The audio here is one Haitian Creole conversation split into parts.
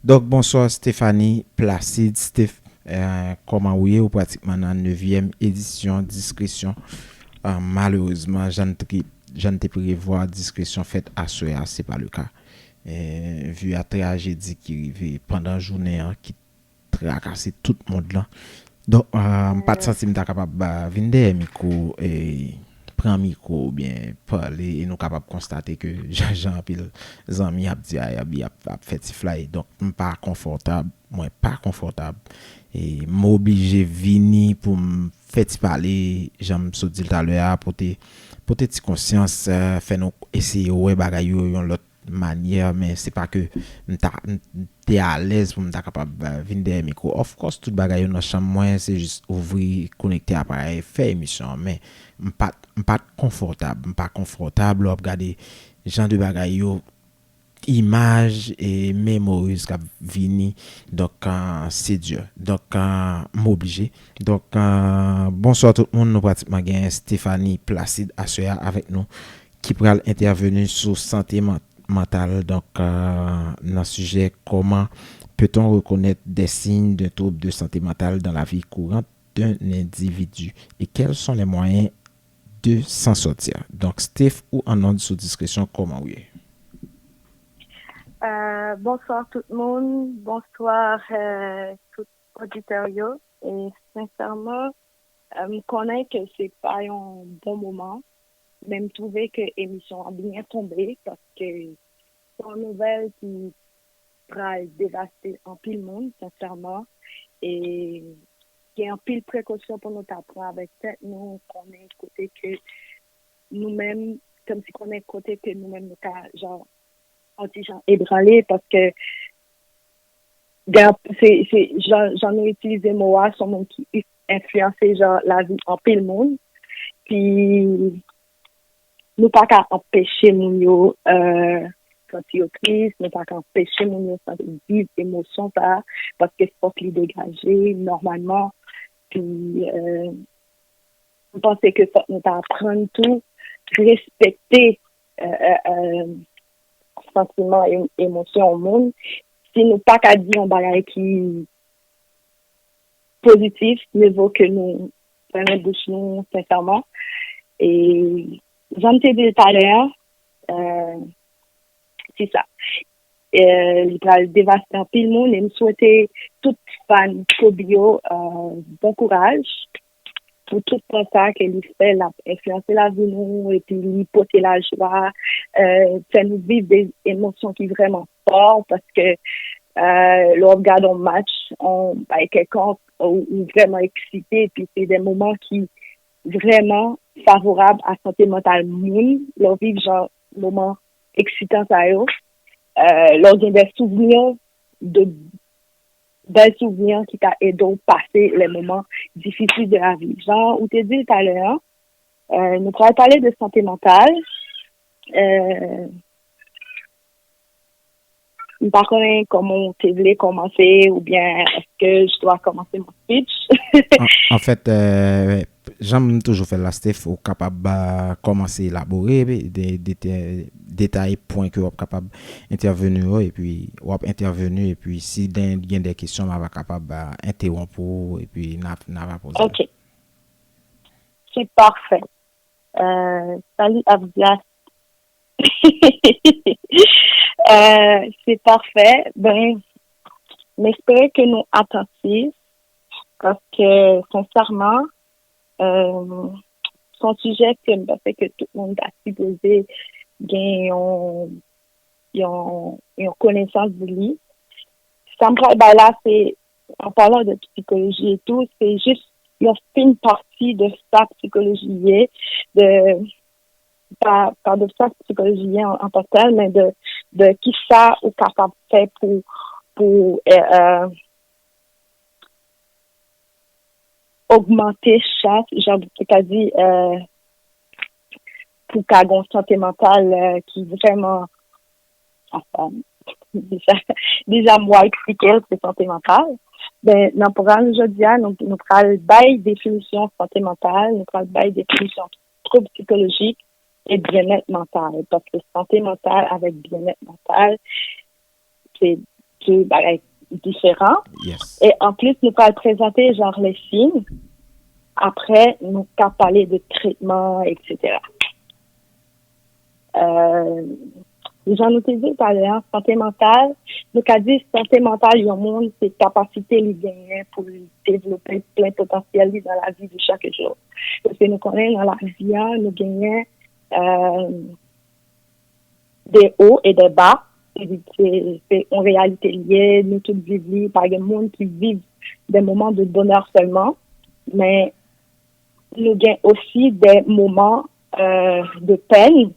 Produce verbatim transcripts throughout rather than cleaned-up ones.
Donk, bonswa Stéphanie Placide. Steph, euh, kòman ou ye? Ou pratikman nan nevyèm edisyon Diskresyon. Euh, malerezman, jan n te, jan n te prevwa Diskresyon fèt aswè a, se pa le ka. Euh, vi a trajedi ki rive pandan jounen an, ki trakase tout mond lan. Donk, euh, m pa t santi m ta kapab, euh, vin dèyè mikwo e pran mikwo oubyen pale e nou kapab konstate ke jan, jan anpil zanmi ap di a, ap, ap, ap fè ti flay. Donk, m pa konfòtab, mwen pa konfòtab. E m oblije vini pou m fè ti pale, jan m sot di l talè a, pote, pote ti konsyans, euh, fè nou eseye wè bagay yo yon lòt manyè, men se pa ke m ta, m te alèz pou m ta kapab, euh, vin dèyè mikwo. Of course, tout bagay yo nan chanm mwen, se jis ouvri, konekte aparèy, fè emisyon an. Men m pa t, m pa t konfòtab, m pa konfòtab lè w ap gade jan de bagay yo, imaj e memories k ap vini. Donk, euh, se di. Donk, euh, m oblije. Donk, euh, bonswa tout moun, nou pratikman gen Stéphanie Placide aswè a avèk nou, ki pral entèveni sou sante man-, mantal, donk, euh, nan sijè comment peut-on reconnaître des signes d'un trouble de santé mentale dans la vie courante d'un individu et quels sont les moyens de s'en sortir. Donk, Steph, ou an onn sou Diskresyon, kòman ou ye? Euh, bonsoir tout moun, bonsoir euh, tout oditè yo. E sensèman, euh, m konnen ke se pa yon bon moman, men m twouve ke emisyon an byen tonbe paske se yon nouvèl ki pral devaste anpil moun, sensèman. E gen anpil prekosyon pou nou ta pran avèk tèt nou, konnen kote ke nou menm, kòmsi konnen kote ke nou menm nou ka, jan, yon ti jan ebranle, paske gen, se, se, jan, jan nou itilize mo a, se yon moun ki enfliyanse, jan, lavi anpil moun. Pi, nou pa ka anpeche moun yo euh, santi yo tris, nou pa ka anpeche moun yo santi viv emosyon sa a, paske fòk li degaje nòmalman. Pi, euh, m panse ke fòk nou ta aprann tou respekte euh, euh, euh, santiman e emosyon yon moun. Si nou pa ka di yon bagay ki pozitif, mye vo ke nou fèmen bouch nou sensèman. E jan m te di l talè a, euh, se sa. Euh, li pral devaste anpil moun e m swete tout fan Kobe yo euh, bon kouraj pou tout tan sa ke li fè, l ap enfliyanse lavi nou epi li pote lajwa, euh, fè nou viv de emosyon ki vrèman fò paske euh, lè w ap gade yon match, yon bay kèlkonk, ou, ou vrèman eksite, epi se de moman ki vrèman favorab a sante mantal moun, lè w viv jan moman eksitan sa yo, euh, lè w gen de souvni, de bèl souvni ki ka ede w pase lè moman difisil de lavi. Jan ou te di l talè an, euh, nou pral pale de sante mantal. Euh, m pa konnen kòman w te vle kòmanse oubyen èske je dois commencer mon speech? Anfèt, euh, jan m toujou fè l la, Steph, ou kapab euh, kòmanse elabore de, de, de, detay pwen ke w ap kapab entèveni yo, epi w ap entèveni, epi si gen, gen de kesyon, m ap kapab euh, entewonp ou, epi n a, n a va poze. Ok. Se pafè. Euh, salut Abdias. Euh, se pafè. Ben, m espere ke nou atantif paske sensèman, euh, se yon sijè ke m panse ke tout moun ta sipoze gen yon, yon, yon konesans de li. Sa m pral bay la, se, an palan de psikoloji e tou, se jis yon fin pati de sa psikoloji ye, de pa, pa de sa psikoloji ye an, an tank tèl, men de, de kisa ou kapab fè pou, pou euh, euh, ogmante chans, jan, sètadi euh, pou ka gen yon sante mantal euh, ki vrèman anfòm. Deja, deja m wè eksplike l se sante mantal. Ben, nan pwogram jodi a, nou, nou pral bay definisyon sante mantal, nou pral bay definisyon twoub sikolojik e byennèt mantal. Paske sante mantal avèk byennèt mantal, se de bagay diferan. Yes. E anplis, nou pral prezante jan le siy. Apre, nou ka pale de tretman, et cetera. Euh, jan nou te di talè a, sante mantal, nou ka di sante mantal yon moun se kapasite li genyen pou li devlope plen potansyèl li nan lavi de chak jou. Paske nou konnen nan lavi a, nou genyen euh, de o e de ba. Se se yon reyalite li ye, nou tout viv li, pa gen moun ki viv de moman de bonè sèlman, men nou gen osi de moman euh, de pèn.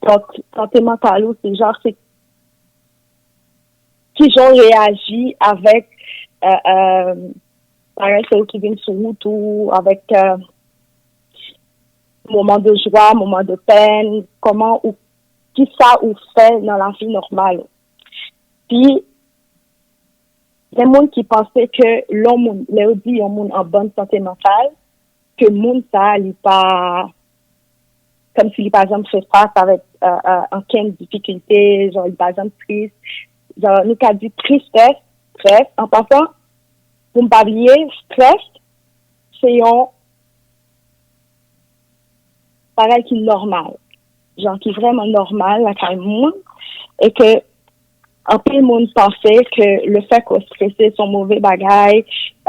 Donk, sante mantal ou, se jan, se kijan w reyaji avèk euh, euh, bagay sa yo ki vin sou wout ou, avèk euh, moman de jwa, moman de pèn, kòman ou, kisa ou fè nan lavi nòmal ou. Pi, gen moun ki panse ke lè yon moun, lè yo di yon moun an bòn sante mantal, ke moun sa a li pa, kòmsi li pa janm fè fas avèk euh, euh, ankenn difikilte, jan li pa janm tris, jan nou ka di tristès, strès, an pasan, pou m pa bliye, strès se yon bagay ki nòmal, jan ki vrèman nòmal lakay moun, e ke anpil moun panse ke le fè ke w strese se yon move bagay,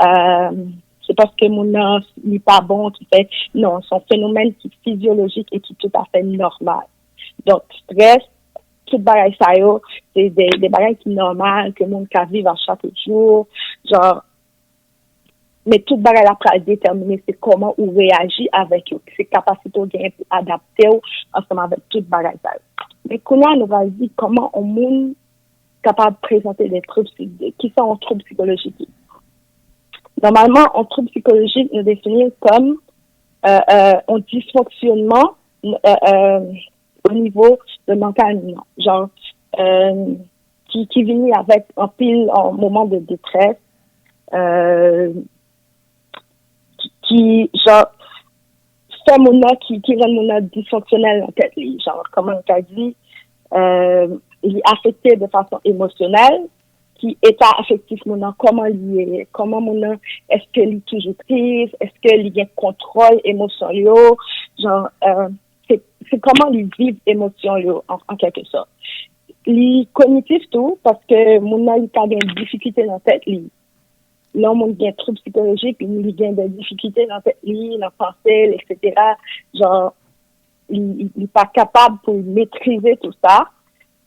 euh, se paske moun nan li pa bon ki fè, non, se yon fenomèn ki fizyolojik e ki toutafè nòmal. Donk, strès, tout bagay sa yo, se de, de bagay ki nòmal, ke moun ka viv a chak jou, jan, men tout bagay la pral detèmine se kòman ou reyaji avèk yo, se kapasite w genyen pou adapte w ansanm avèk tout bagay sa yo. Men kounye a nou pral di kòman yon moun kapab prezante de twoub, kisa yon twoub sikolojik ye. Nòmalman, yon twoub sikolojik nou defini l kòm euh, euh, yon disfonksyonman euh, euh, o nivo de mantal nou an. Jan, euh, ki, ki vini avèk anpil euh, moman de detrès, euh, ki, ki jan fè moun nan ki, ki rann moun nan disfonksyonèl nan tèt li. Jan, kòman nou ka di, euh, li afekte de fason emosyonèl, ki eta afektif moun nan, kòman li ye, kòman moun nan, èske li toujou tris, èske li gen kontwòl emosyon l yo, jan, euh, se, se kòman li viv emosyon l yo, an, an kèlke sòt. Li kognitif tou, paske moun nan li ka gen difikilte nan tèt li. Lè yon moun gen twoub sikolojik, li gen de difikilte nan tèt li, nan panse l, et cetera. Jan, li, li, li pa kapab pou l metrize tou sa.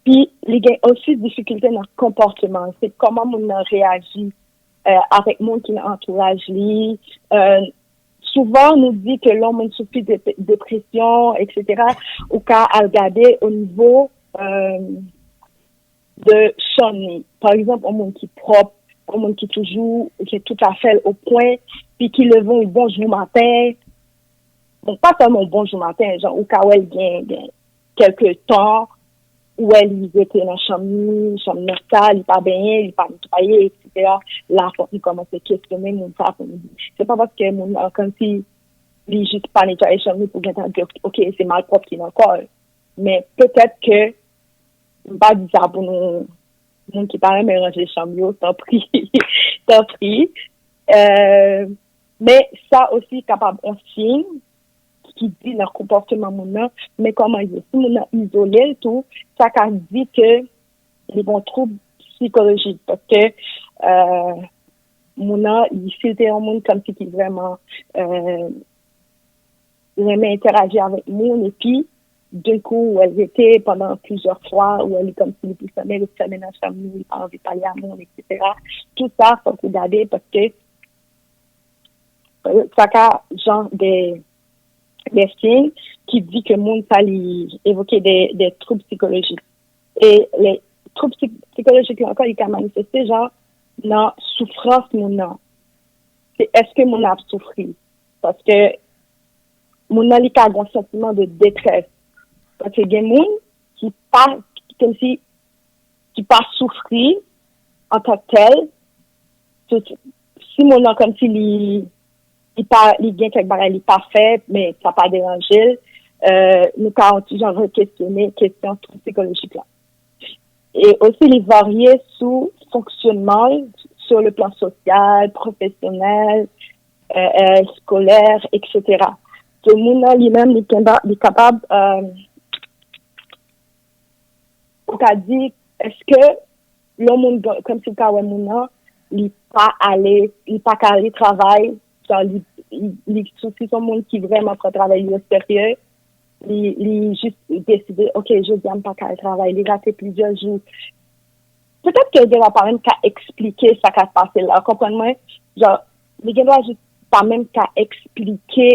Pi, li gen osi difikilte nan konpòteman l. Se kòman moun nan reyaji euh, avèk moun ki nan antouraj li. Euh, souvan, nou di ke lè yon moun soufri de depresyon, et cetera, ou ka al gade o nivo euh, de chanm li. Pa egzanp, yon moun ki pwòp, yon moun ki toujou gen tout afè l o pwen, pi ki leve yon bon jou maten, bon, pa sèlman yon bon jou maten, jan ou ka wè l gen, gen kèlke tan, ou wè li rete nan chanm li, chanm nan sal, li pa benyen, li pa netwaye, et cetera. La, fòk nou kòmanse kesyone moun sa pou nou di. Se pa paske moun nan, kòmsi li jis pa netwaye chanm li pou gentan di, ok, se malpwòp ki nan kò l. Men petèt ke, m pa di sa pou nou, moun ki pa renmen ranje chanm yo, tanpri, tanpri. Euh, men sa osi kapab yon siy ki di nan konpòteman moun nan, men kòman l ye. Si moun nan izole l tou, sa ka di ke li gen yon twoub sikolojik, paske euh, moun nan, li, si l te yon moun kòmsi ki vrèman euh, renmen entèraji avèk moun, epi d'un coup, ou wè l rete pandan plizyè fwa, ou wè li kòmsi li pi fèmen, li fèmen nan chanm li, li pa anvi pale a moun, et cetera. Tout sa, fòk ou gade, paske euh, sa ka jan de, de siy ki di ke moun sa li evoke de, de twoub sikolojik. E le twoub sik- sikolojik la ankò, li ka manifeste jan nan soufrans moun nan. Se èske moun nan ap soufri? Paske moun nan li ka gen yon santiman de detrès. Paske gen moun ki pa, kòmsi, ki pa soufri antanktèl. Si moun nan kòmsi li, li pa, li gen kèk bagay li pa fè, men sa pa deranje l, euh, nou ka yon ti jan rekesyone kesyon twoub sikolojik la. e osi li varye sou fonksyonman l, sur le plan social, professionnel, euh, euh, scolaire, et cetera. So, moun nan li menm, li kenba, li kapab, euh, ou ka di, èske yon moun, kòmsi ou ka wè moun nan, li pa ale, li pa ka ale travay, jan li, li, li, si se yon moun ki vrèman pran travay li o serye, li, li jis deside, ok, jodi a m pa ka al travay, li rate plizyè jou. Petèt ke l gen dwa pa menm ka eksplike sa k ap pase l la, konprann mwen? Jan, li gen dwa jis pa menm ka eksplike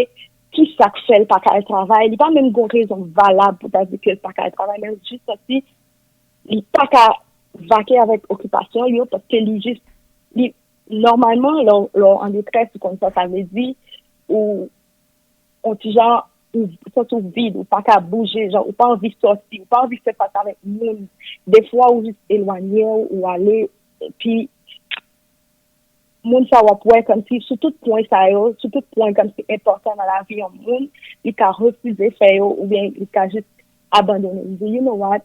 ki sa k fè l pa ka al travay, li pa menm gen rezon valab pou ta di ke l pa ka al travay, men l jis santi li pa ka vake avèk okipasyon l yo, paske li jis, li, nòmalman, lè w, lè w an detrès, ou konn sa sa vle di, ou, on ti jan, ou santi w vid, ou pa ka bouje, jan, ou pa anvi sòti, ou pa anvi fè fas avèk moun. Defwa, ou jis elwanye w, ou ale, epi moun sa w ap wè kòmsi sou tout pwen sa yo, sou tout pwen kòmsi enpòtan nan lavi yon moun, li ka refize fè yo, oubyen li ka jis abandone. Li di, you know what?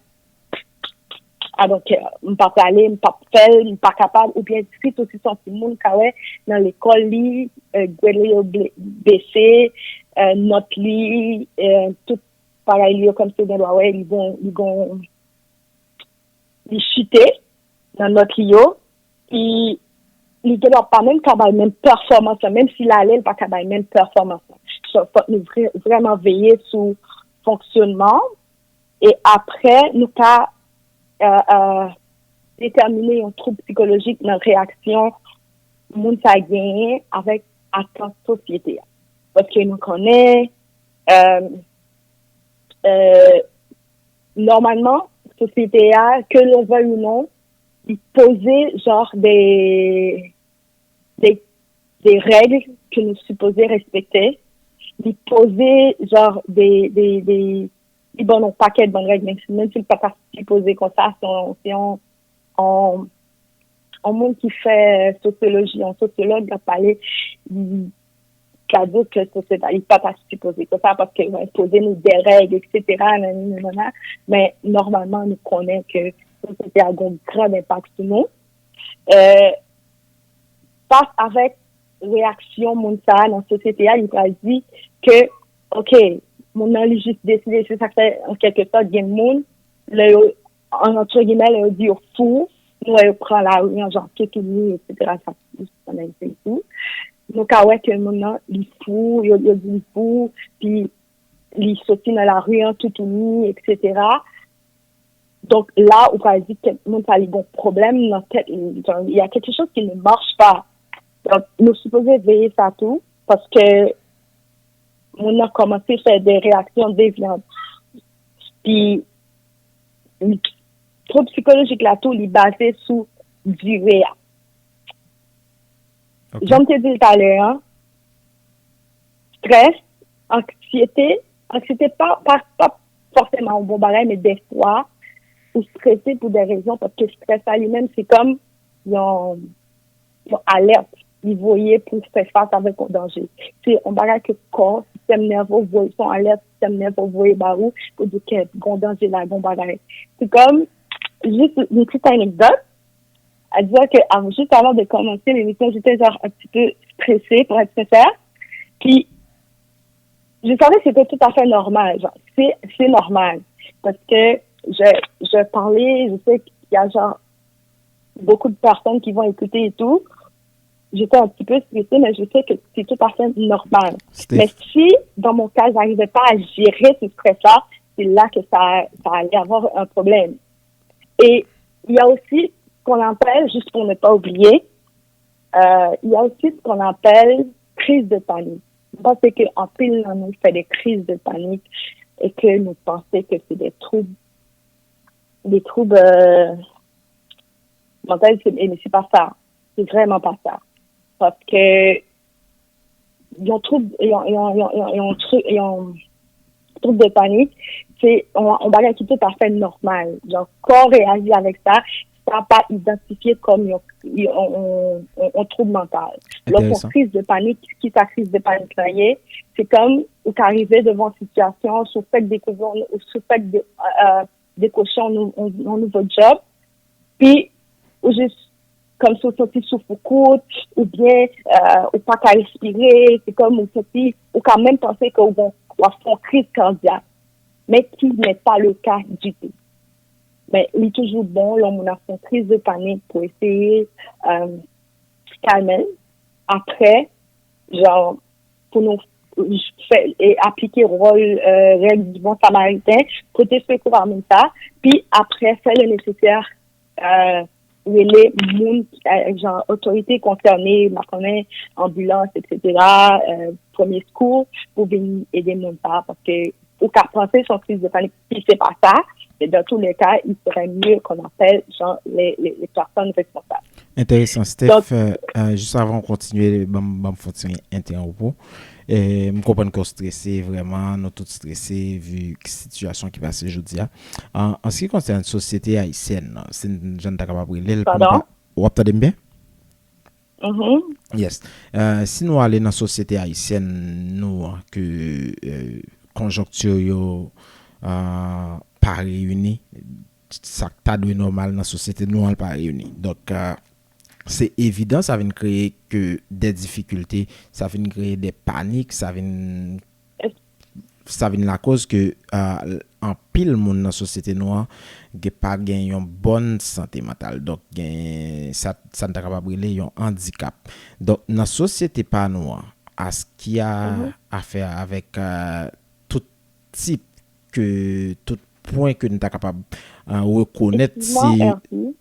I don't care. M pa prale, m p ap fè l, m pa kapab, oubyen sitou si se yon timoun ka wè nan lekòl li, eh, grade li yo ble- bese, eh, nòt li, eh, tout bagay li yo kòmsi ou gen dwa wè, li gon, li gon, li chite nan nòt li yo, li, li gen dwa pa menm ka bay menm pèfòmans lan, menm si l ale, li pa ka bay menm pèfòmans lan. So, fòk nou vre- vrèman veye sou fonksyonman, e apre, nou ka, euh, euh, detèmine yon twoub sikolojik nan reyaksyon moun sa genyen avèk atant sosyete a. Paske nou konnen, euh, euh, nòmalman, sosyete a, ke nou vle ou non, li poze jan de, de, de règ ke nou sipoze respekte. Li poze jan de, de, de, li ban nou pakèt bann règ, menm si, menm si l pa ta sipoze konsa, se yon, se yon, yon, yon moun ki fè sosyoloji, yon sosyològ, l ap pale, li ka di ke sosyete a, li pa ta sipoze konsa, paske yo enpoze nou de règ, et cetera, nanani, nanana. Men, nòmalman, nou konnen ke sosyete a gen yon gran enpak sou nou. Euh, fas avèk reyaksyon moun sa a nan sosyete a, li pral di ke, ok, moun nan li jis deside, se sa k fè, an kèlke sòt, gen moun, lè yo, an, antre gimè, lè yo di yo fou, nou wè yo pran lari an jan toutouni, et cetera, sa plis an Ayiti tou. Nou ka wè ke moun nan, li fou, yo, yo di li fou, pi li soti nan lari an toutouni, et cetera. Donk, la, ou pral di ke moun sa li gon pwoblèm nan tèt li. Genre, il y a quelque chose qui ne marche pas. Donk, nou sipoze veye sa tou, paske moun nan kòmanse fè de reyaksyon devyan. Pi, twoub sikolojik la tou, li baze sou dire a. Ok. Jan m te di l talè an, strès, anksyete, anksyete pa, pa, pa fòseman yon bon bagay, men dèfwa, ou strese pou de rezon, paske strès la li menm, se kòm yon, yon alèt li voye pou fè fas avèk yon danje. Se yon bagay ke kò, sistèm nève w voye, se yon alèt sistèm nève w voye ba ou, pou di, kèt, gon danje la, gon bagay. Se kòm, jis yon ti anekdòt, à dire que av- juste avant de commencer l'émission, j'étais genre un petit peu stressée, pour être sincère. Puis, je savais que c'était tout à fait normal. Genre, c'est, c'est normal. Parce que je, je parlais, je sais qu'il y a genre beaucoup de personnes qui vont écouter et tout. J'étais un petit peu stressée, mais je sais que c'est tout à fait normal. Mais si, dans mon cas, j'arrivais pas à gérer ce stress-là, c'est là que ça, ça allait avoir un problème. Et il y a aussi ce qu'on appelle, juste pour ne pas oublier, euh, il y a aussi ce qu'on appelle crise de panique. Vous pensez qu'en pile, nous fait des crises de panique et que nous pensons que c'est des troubles, des troubles euh, mentaux, c'est- mais c'est pas ça. C'est vraiment pas ça. Parce que yon twoub, yon, yon, yon, yon, yon, tru- yon twoub de panik, se yon, yon bagay ki toutafè nòmal. Jan, kò reyaji avèk sa, sa pa idantifye kòm yon, yon, yon, yon, yon twoub mantal. Lè w fè yon kriz de panik, ki sa kriz de panik la ye? Se kòm ou ka rive devan yon sitiyasyon, si w fèk dekouvri, ou si w fèk de, euh, dekwoche yon, nou- yon, yon nouvo djòb, Pi ou jis kòmsi ou santi souf ou kout, oubyen euh, ou pa ka respire, se kòm ou santi, ou ka menm panse ke ou gon, w ap fè yon kriz kadyak. Men ki n'est pas le cas du tout. Men li toujou bon lè yon moun ap fè yon kriz de panik pou eseye euh, kalme l. Apre, jan pou nou fè e aplike wòl euh, règ di bon samariten, pote sekou a moun sa, pi apre fè le nesesè euh, rele moun euh, jan otorite konsène, m pa konnen, anbilans, et cetera, euh, premye sekou pou vin ede moun sa, paske ou ka panse se yon kriz de panik, pi se pa sa, men dans tous les cas, il serait mieux qu'on appelle genre les, les, les personnes responsables. Enteresan, Steph. Donk, euh, jis avan w kontinye, ban m fon ti entewonp ou. E, m konprann ke w strese, vrèman, nou tout strese, vi sitiyasyon ki pase jodi a. An, an se ki konsène sosyete ayisyèn nan, se jan n ta kapab rele l, w ap tande m byen? Yes. Euh, si nou ale nan sosyete ayisyèn nou an, ke euh, konjonkti yo euh, pa reyini, sa k ta dwe nòmal nan sosyete nou an pa reyini. Donk, euh, se evidan sa vin kreye ke de difikilte, sa vin kreye de panik, sa vin sa vin lakoz ke uh, anpil moun nan sosyete nou an gen pa gen yon bòn sante mantal. Donk gen sa sa n ta kapab rele yon andikap. Donk nan sosyete pa nou an, aski a afè avèk uh, tout tip ke tout pwen ke n ta kapab uh, rekonèt si,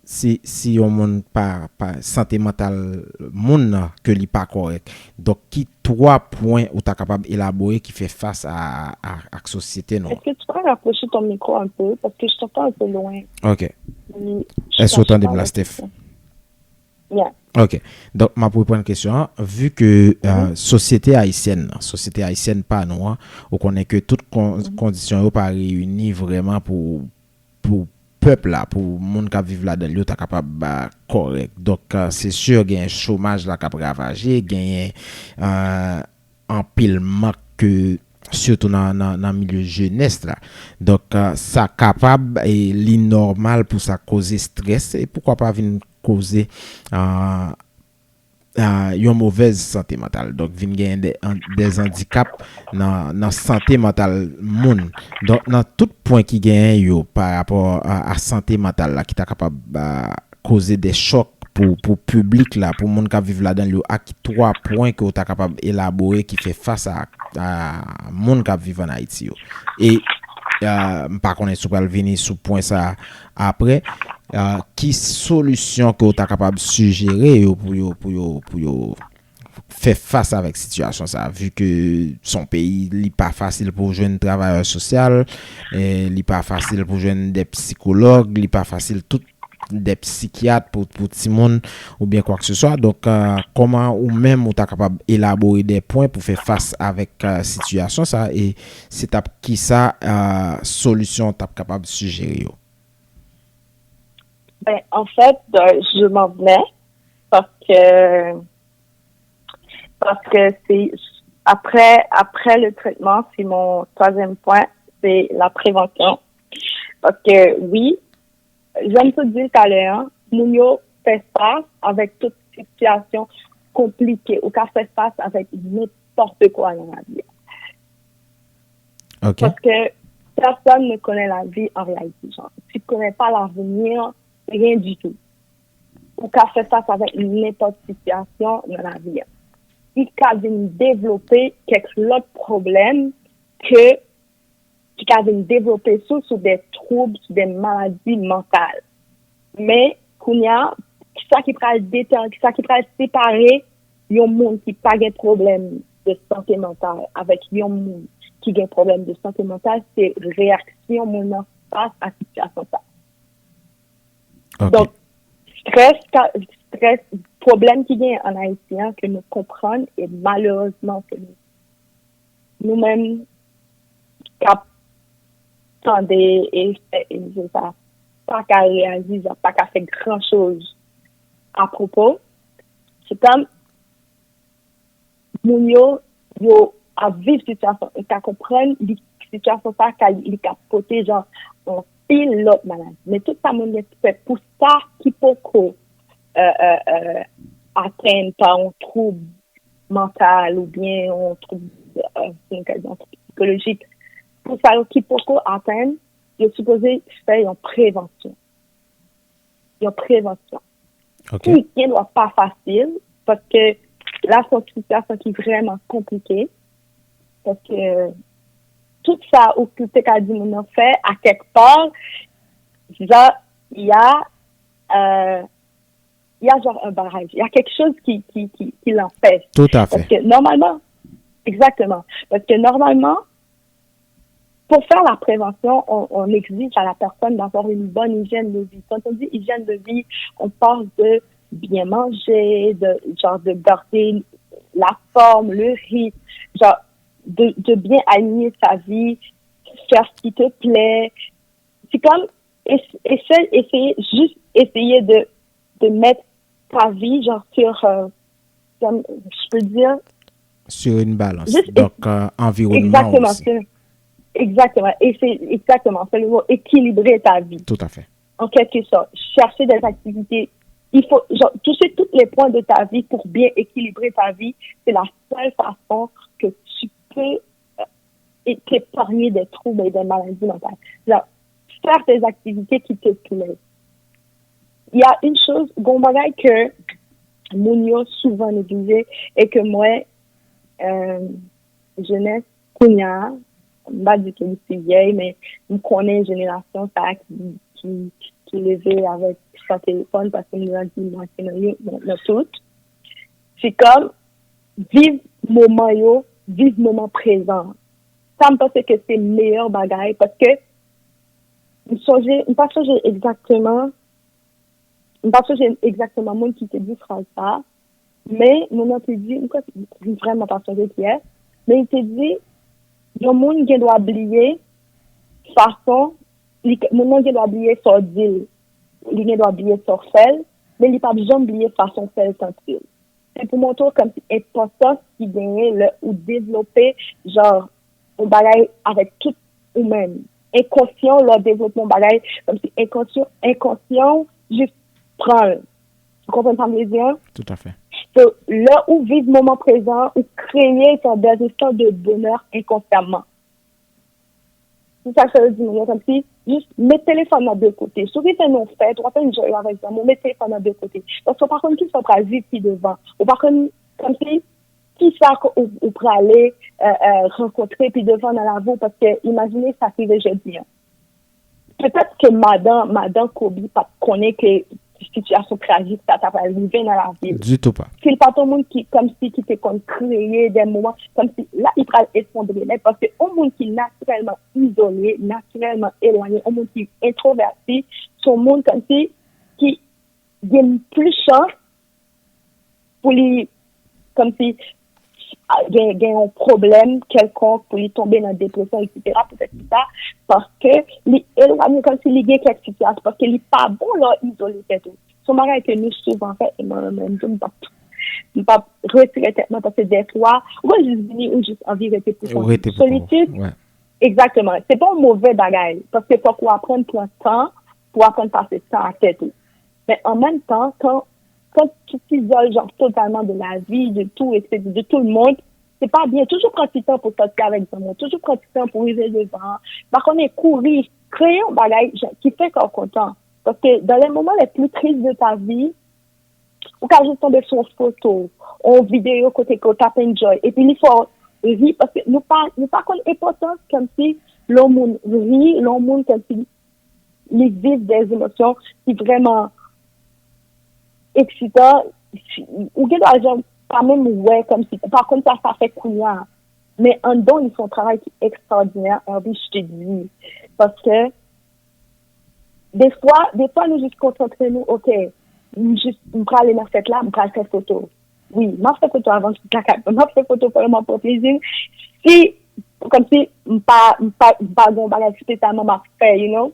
si, si yon moun pa, pa sante mantal moun nan ke li pa kòrèk. Donk ki twa pwen ou ta kapab elabore ki fè fas a, a, ak sosyete nou an? Est-ce que tu peux rapprocher ton micro un peu? Parce que je t'entends un peu loin. Ok. Èske w tande m la, Steph? Yeah. Ok. Donk, m ap reprann kesyon an. Vu ke euh, sosyete ayisyèn nan, sosyete ayisyèn pa nou an, ou konnen ke tout kon, kondisyon yo pa reyini vrèman pou, pou pèp la, pou moun k ap viv ladan l yo ta kapab kòrèk. Donk, euh, se si genyen chomaj la k ap ravaje, genyen euh, anpil mank ke sitou nan, nan, nan milye jenès la. Donk, euh, sa kapab e li nòmal pou sa koze strès e poukwa pa vin koze euh, euh, yon movèz sante mantal. Donk, vin genyen de, de andikap nan, nan sante mantal moun. Donk, nan tout pwen ki genyen yo pa rapò a, a sante mantal la ki ta kapab euh, koze de chòk pou, pou piblik la, pou moun k ap viv ladan l yo, ak twa pwen ke w ta kapab elabore ki fè fas a, a moun k ap viv ann Ayiti yo. E uh, m pa konnen si w pral vini sou pwen sa a apre, uh, ki solisyon ke w ta kapab sijere yo pou yo, pou yo, pou yo fè fas avèk sitiyasyon sa a, vi ke se yon peyi, li pa fasil pou w jwenn travayè sosyal, e li pa fasil pou w jwenn de psikològ, li pa fasil tout de psikyat pou, pou timoun oubyen kwa ke se swa. Donk, uh, kòman ou menm ou ta kapab elabore de pwen pou fè fas avèk uh, sitiyasyon sa a, e se t ap kisa uh, solisyon w t ap kapab sijere yo? Ben, en fait, euh, je m'en venais parce que, parce que c'est après, après le traitement, c'est mon troisième point, c'est la prévention. Parce que oui, jan m sot di l talè an, moun yo fè fas avèk tout sitiyasyon konplike. Ou ka fè fas avèk nenpòt kwa nan lavi a. Ok. Parce que personne ne connaît la vie en réalité. Genre, tu ne connais pas l'avenir, rien du tout. Ou ka fè fas avèk nenpòt sitiyasyon nan lavi a. Li ka vin devlope kèk lòt pwoblèm ke ki ka vin devlope sou sou de twoub, sou de maladi mantal. Men, kounye a, kisa ki pral detan, kisa ki pral separe yon moun ki pa gen pwoblèm de sante mantal avèk yon moun ki gen pwoblèm de sante mantal, se reyaksyon moun nan fas a sitiyasyon sa. Ok. Donk, strès, strès, pwoblèm ki gen an Ayiti an, ke nou konprann, e malerezman ke nou, nou menm k ap tande e fè e sa pa ka reyaji, pa ka fè gran choz apwopo. Se kòm moun yo, yo ap viv sitiyasyon, e ka konprann li, sitiyasyon sa ka, li ka pote jan yon anpil lòt maladi. Men tout sa moun gen fè pou sa ki poko euh, euh, euh, atenn pa yon twoub mantal oubyen yon twoub, euh, si nou ka di, yon twoub sikolojik. Pou sa yo ki poko atenn, yo sipoze fè yon prevansyon. Yon prevansyon. Ok. Ki gen dwa pa fasil, paske la se yon sitiyasyon ki vrèman konplike. Paske tout sa ou ki te ka di moun nan fè, a kèk pa, jan, y a, euh, y a genre un barrage, y a quelque chose qui, qui, qui, qui l'empêche. Tout à fait. Parce que normalement, exactement, parce que normalement, pour faire la prévention, on, on exige à la personne d'avoir une bonne hygiène de vie. Quand on dit hygiène de vie, on parle de bien manger, de genre de garder la forme, le rythme, genre de, de bien aligner sa vie, faire ce qui te plaît. C'est comme essayer, essayer, juste essayer de, de mettre ta vie, genre, sur, euh, comme je peux dire, sur une balance. Juste Donc, euh, environnement exactement, aussi. Exactement. Et c'est exactement, c'est le mot équilibrer ta vie. Tout à fait. En quelque sorte, chercher des activités. Il faut, genre, toucher tous les points de ta vie pour bien équilibrer ta vie. C'est la seule façon que tu peux euh, t'épargner des troubles et des maladies mentales. Genre, faire des activités qui te plaisent. Il y a une chose, gon bagay ke moun yo souvan neglije e ke mwen, euh, jenès kounye a, m pa di ke m si vyèy, men m konnen jenerasyon sa a ki, ki, ki leve avèk sa telefòn, paske m grandi mwen se nan youn, nan, nan tout. Se kòm viv moman yo, viv moman prezan. Sa m panse ke se meyè bagay, paske m sonje, m pa sonje egzakteman, m pa sonje egzakteman moun ki te di fraz sa, men moun nan te di, m kwè, m vrèman pa sonje kiyès, men li te di, yon moun gen dwa bliye fason, li, moun nan gen dwa bliye sa w di l, li gen dwa bliye sa w fè l, men li p ap janm bliye fason w fè l santi l. Se pou montre w kòmsi enpòtans ki genyen lè ou devlope, jan, yon bagay avèk tout ou menm. Enkonsyan, lè w devlope yon bagay, kòmsi enkonsyan, enkonsyan, jis pran l. Ou konprann sa m vle di an? Tout à fait. So, lè ou viv moman prezan an, ou kreye sa des instants de bonheur inconsciemment. Se sa k fè yo di moun yo kòmsi, jis met telefòn nan de kote. Si w rive nan yon fèt, w ap enjoy avèk zanmi w, met telefòn nan de kote. Paske w pa konn kisa w pral viv pi devan. Ou pa konn, kòmsi, kisa ke ou, ou prale, euh, euh, rankontre pi devan nan lavi w, paske imajine sa k rive jodi an. Petèt ke madan, madan Kobe pa t konnen ke sitiyasyon trajik sa ta pral rive nan lavi l. Du tout pa. Si l pa t yon moun ki, kòmsi, ki te konn kreye de moman, kòmsi, la, li pral efondre nèt, paske yon moun ki natirèlman izole, natirèlman elwanye, yon moun ki entwovèti, se yon moun, kòmsi, ki gen plis chans pou li, kòmsi, gen, gen yon pwoblèm kèlkonk, pou li tonbe nan depresyon, etsetera. Poutèt ki sa? Paske li elwanye, kòmsi li gen kèk sitiyasyon, paske li pa bon lè w izole tèt ou. Se yon bagay ke nou souvan fè, e mwen menm tou, m p ap, m p ap retire tèt mwen, paske dèfwa, ou ka jis vini, ou jis anvi rete pou kont ou. Rete pou kont ou. Solitid, egzakteman. Se pa yon move bagay, paske fòk ou aprann pran tan pou aprann pase tan ak tèt ou. Men an menm tan, kan, kan tu t'isoles, genre, totalement de la vie, de tout, etsetera, de tout le monde, se pa byen. Toujou pran ti tan pou sòti avèk zanmi w. Toujou pran ti tan pou rive devan. Pa konnen kouri, kreye yon bagay, jan, ki fè kè w kontan. Paske dans les moments les plus tristes de ta vie, ou ka jis tonbe sou yon foto, yon videyo kote ke w t ap enjoy. Epi li fè w ri, paske nou pa, nou pa konn enpòtans kòmsi lè yon moun ri, lè yon moun kòmsi li viv de emosyon ki vrèman eksitan. Ou gen dwa jan pa menm wè, kòmsi ou pa konn sa sa fè kounye a. Men anndan w, li fè yon travay ki ekstraòdinè, Herby, je te dis. Paske defwa, defwa nou jis konsantre nou, ok, m jis, m prale nan fèt la, m pral fè foto. Wi, m ap fè foto avan m kaka, m ap fè foto pandan m ap pran plezi m. Si, kòmsi, m pa, m pa, m pa gen yon bagay espesyalman m ap fè, you know.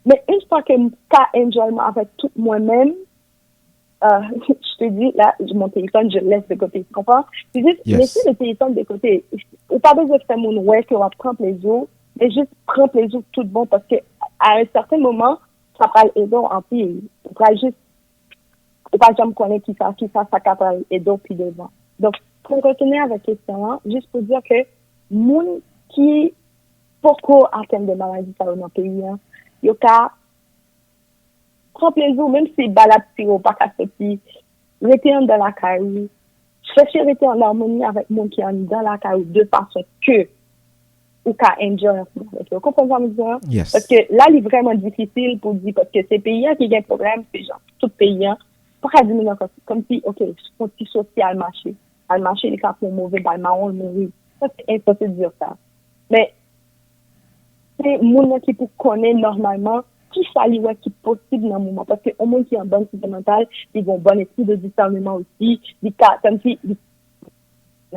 Men yon fwa ke m ka enjoy mwen avèk tout mwen menm, euh, je te dis, là, mon téléphone, je le laisse de côté, tu comprends? C'est juste Yes. Laisser le téléphone de côté. Ou pa bezwen fè moun wè ke w ap pran plezi w, men jis pran plezi w tout bon, paske a yon sèten moman, sa pral ede w anpil. Ou pral jis, ou pa janm konnen kisa, kisa sa ka pral ede w pi devan. Donk, pou m retounen avèk kesyon an, jis pou di ke moun ki poko atenn de maladi sa yo nan peyi an, yo ka pran plezi w, menm si bal ap tire w pa ka soti, rete anndan lakay ou, chèche rete an amoni avèk moun ki anndan lakay ou de fason ke ou ka enjoy ansanm avèk yo. Konprann sa m di an? Yes. Paske la, li vrèman difisil pou di, paske se peyi an ki gen pwoblèm, se jan tout peyi an. Pa ka di moun nan kòm, kòm si, ok, yon ti soti al mache. Al mache, li ka pran yon move bal mawon, l mouri. Sa se ensanse di sa. Men, se moun nan ki pou konnen nòmalman kisa li wè ki posib nan moman. Paske yon moun ki an bòn sante mantal, li gen yon bòn espri de disèneman osi, li ka, kòm si, li,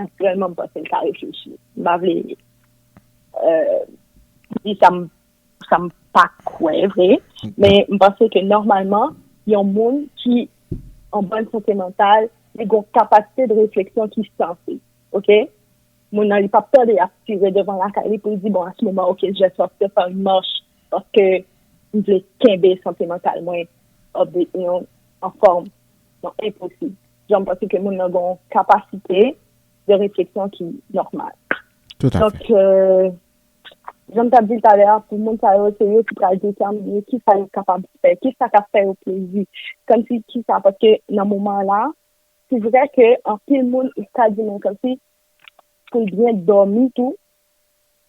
natirèlman, m panse l ka reflechi. M pa vle euh, di sa m, sa m pa kwè vre, men m panse ke nòmalman, yon moun ki an bòn sante mantal, li gen yon kapasite de refleksyon ki sanse, ok? Moun nan, li p ap tande y ap tire devan lakay li pou l di, bon, à ce moment, ok, je vais sortir faire une marche, paske m vle kenbe sante mantal mwen update, yon, anfòm. Non, enposib. Jan m panse ke moun nan gen yon kapasite de refleksyon ki nòmal. Tout à Donk, fait. euh, jan m t ap di l talè a, pou moun sa yo, se yo ki pral detèmine kisa yo kapab fè, kisa k ap fè yo plezi. Kòmsi kisa, paske nan moman la, se vrè ke anpil moun ka di men kòmsi pou l byen dòmi tou,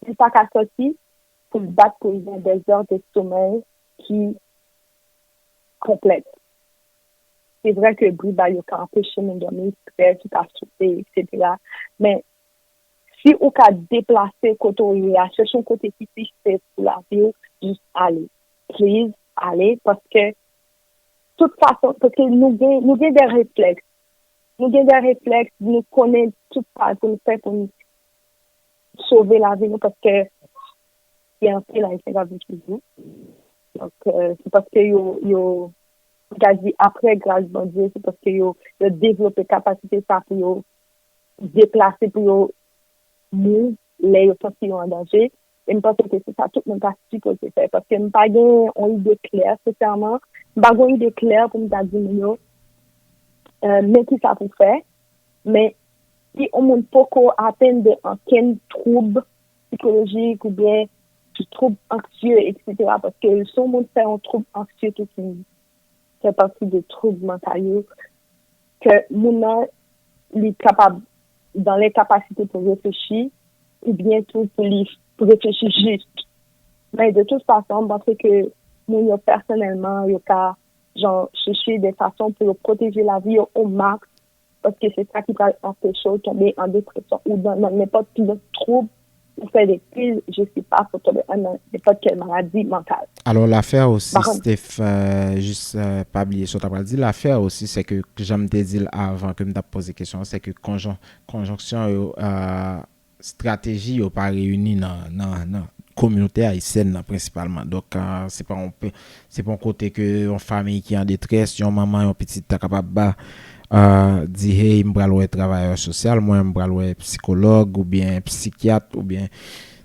li pa ka sòti pou l bat pou l gen des heures de sommeil ki konplèt. Se vrè ke bri bal yo ka anpeche moun dòmi, strès ou ka soufri, et cetera. Men si ou ka deplase kote w ye a, chèche yon kote ki pi safe pou lavi w, jis ale. Please, ale, paske tout fason, paske nou gen, nou gen de reflèks. Nou gen de reflèks, nou konnen tout sa pou nou fè pou nou sove lavi nou, paske gen anpil Ayisyen k ap viv toujou. Donk, euh, se paske yo, yo, m ka di, apre gras Bondye, se paske yo, yo devlope kapasite sa pou yo deplase, pou yo move lè yo santi yo an danje. E m panse ke se sa tout moun ta sipoze fè. Paske m pa gen yon ide klè, sensèman. M pa gen yon ide klè pou m ta di moun yo, euh, men kisa pou fè. Men si yon moun poko atenn de ankenn twoub sikolojik oubyen de twoub anksye, et cetera, paske si yon moun fè yon twoub anksye tou ki fè pati de twoub mantal yo, ke moun nan, li kapab, dan lenkapasite pou reflechi, oubyen tou pou li reflechi jis. Men de tout fason, m panse ke moun yo pèsonèlman, yo ka, jan, chèche de fason pou yo pwoteje lavi yo o maks, paske se sa ki pral anpeche w tonbe an depresyon ou nan, nan nenpòt lòt twoub ou fè de kriz, je sais pas, pou tonbe an nan nenpòt kèl maladi mantal. Alò, lafè osi, Par contre, Steph, euh, jis euh, pa bliye sa w ta pral di, lafè osi, se ke, jan m te di l avan ke m t ap poze kesyon an, se ke konjon, konjonksyon yo, euh, estrateji yo pa reyini nan, nan, nan kominote ayisyèn nan prensipalman. Donk, euh, se pa yon pe- se pa yon kote ke yon fanmi ki an detrès, yon manman, yon pitit ta kapab ba, euh, di, hey, m pral wè travayè sosyal mwen, m pral wè psikològ oubyen psikyat oubyen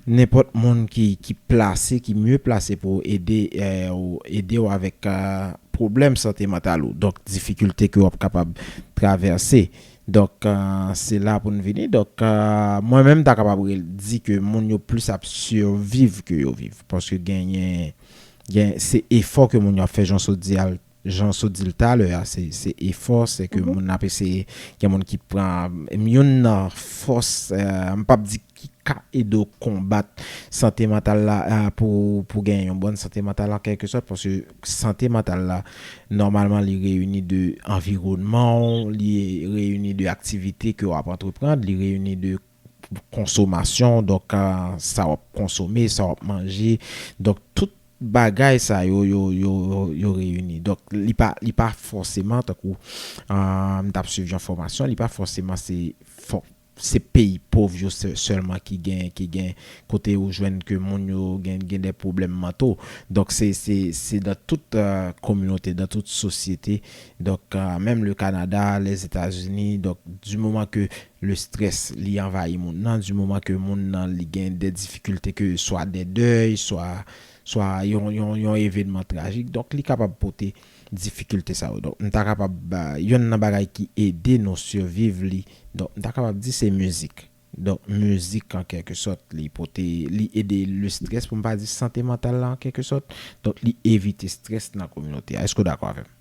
nenpòt moun ki, ki plase, ki mye plase pou ede, euh, ou ede w avèk euh, pwoblèm sante mantal ou. Donk, difikilte ke w ap kapab travèse. Donk, euh, se la pou n vini. Donk, euh, mwen menm, m ta kapab re- di ke moun yo plis ap siviv ke yo viv. Paske genyen, gen, se efò ke moun yo ap fè, jan w sot di al, jan w sot di l talè a, se, se efò, se ke moun ap eseye, gen moun ki pran, youn nan fòs, euh, m p ap di ki ka ede w konbat sante mantal la, euh, pou, pou gen yon bòn sante mantal an kèlkesòt, paske sante mantal la, nòmalman, li reyini de anviwònman w, li reyini de aktivite ke w ap antreprann, li reyini de konsomasyon, donk, euh, sa w ap konsome, sa w ap manje, donk, tout bagay sa yo, yo, yo, yo, yo reyini. Donk, li pa, li pa fòseman, tankou, euh, m t ap swiv yon fòmasyon, li pa fòseman se fò- se peyi pòv yo sè- sèlman ki gen, ki gen kote ou jwenn ke moun yo gen, gen de pwoblèm manto. Donk, se, se, se dan tout euh, kominote, dan tout sosyete. Donk, euh, menm le Kanada, Lèzetazini, donk, di moman ke le strès li anvayi moun nan, di moman ke moun nan li gen de difikilte, ke swa de dèy, swa swa yon, yon, yon evenman trajik. Donk, li kapab pote difikilte sa yo. Donk, m ta kapab, ba, yonn nan bagay ki ede nou siviv li, donk, m ta kapab di se mizik. Donk, mizik, an kèlke sòt, li pote, li ede le strès, pou m pa di sante mantal la, an kèlke sòt. Donk, li evite strès nan kominote a. Èske w dakò avè m?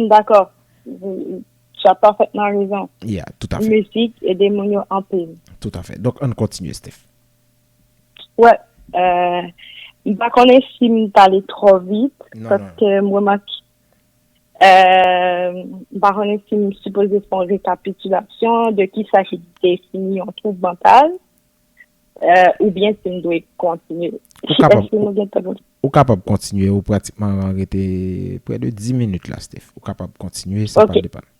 M dakò. Tu as parfaitement raison. Yeah, tout à fait. Mizik ede moun yo anpil. Tout à fait. Donk, ann kontinye, Steph. Wè, euh, m pa konnen si m t ale twò vit, Non, paske m remake, euh, m pa konnen si m sipoze fè yon rekapitilasyon de kisa ki defini yon twoub mantal, euh, oubyen si m dwe kontinye. Ou kapab- Èske nou gen tan pou Ou kapab kontinye, ou pratikman rete prè de dis minit la, Steph. Ou kapab kontinye, sa Ok. p ap depann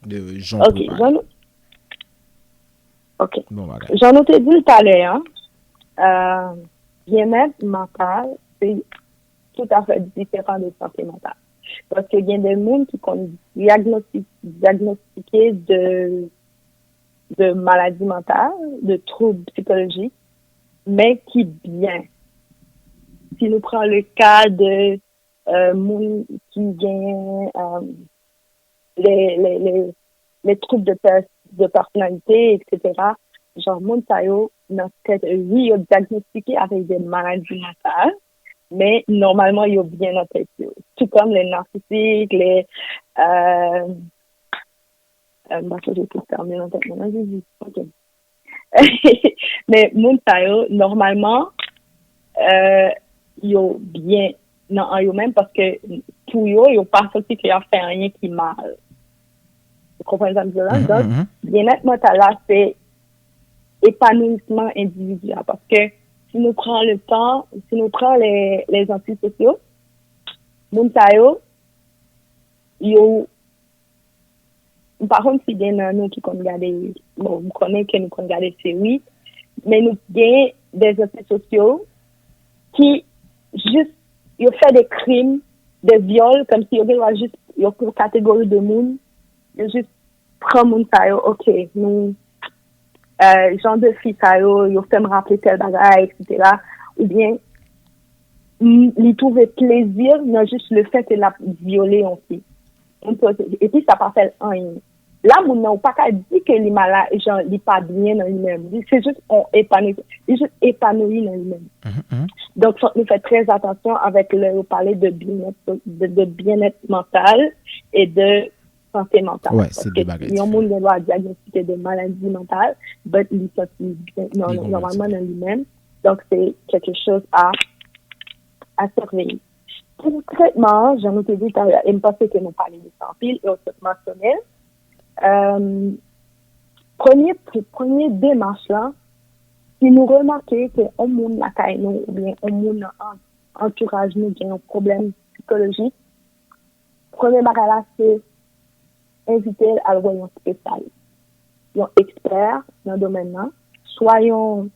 de jan w Ok, prepare. jan nou, ok. Bon bagay. Jan nou te di l talè a, euh, byenèt mantal, se toutafè diferan de sante mantal. Paske gen de moun ki konn dyagnostik, dyagnostike de, de maladi mantal, de twoub sikolojik, men ki byen. Si nou pran le ka de euh, moun ki gen euh, les, les, les, les troubles de, pers- de personnalité, et cetera. Jan moun sa yo nan tèt, wi, yo dyagnostike avèk de maladi mantal, men nòmalman yo byen nan tèt yo. Tou kòm les narcissiques, les, euh, euh, m pa sonje tout tèm yo nan tèt mwen, non, Jezi. Ok. Men moun sa yo, nòmalman, euh, yo byen nan an yo menm, paske pou yo, yo pa santi ke y ap fè anyen ki mal. Ou konprann sa m di la? Mhm, Donk, mhm. Byenèt mantal la, se epanouisman endividi a. Paske si nou pran le tan, si nou pran les, les antisosyo, moun sa yo, yo, m pa konn si gen nan nou ki konn gade, bon, m konnen ke nou konn gade seri, men nou gen de antisosyo ki jis, yo fè de krim, de vyòl, kòmsi yo gen dwa jis, yo pran kategori de moun, yo jis pran moun sa yo, ok, nou, euh, jan de fi sa yo, yo fè m raple tèl bagay, et cetera. Oubyen, m- li twouve plezi nan jis le fè ke l ap vyole yon fi. Epi sa pa fè l anyen. La, moun nan, ou pa ka di ke li mala, jan, li pa byen nan li menm. Li se jis on epanoui, li jis epanoui nan li menm. Mhm, mhm. Donk, fòk nou fè trè atansyon avèk lè yo pale de byenèt, de, de byenèt mantal e de sante mantal. Wè, se de bagay Yon diferan. Moun gen dwa dyagnostike de maladi mantal, but li santi byen, non, Li konprann nòmalman sa. Nan li menm. Donk, se quelque chose à, à surveiller. Pou trètman an, jan nou te di talè, e m panse ke nou pale de sa anpil, e w sot mansyone l, euh, premye, premye demach la, si nou remake ke yon moun lakay nou, oubyen yon moun nan an- antouraj nou gen yon pwoblèm sikolojik, premye bagay la, se envite l al wè yon espesyalis, yon ekspè nan domèn nan, swa yon,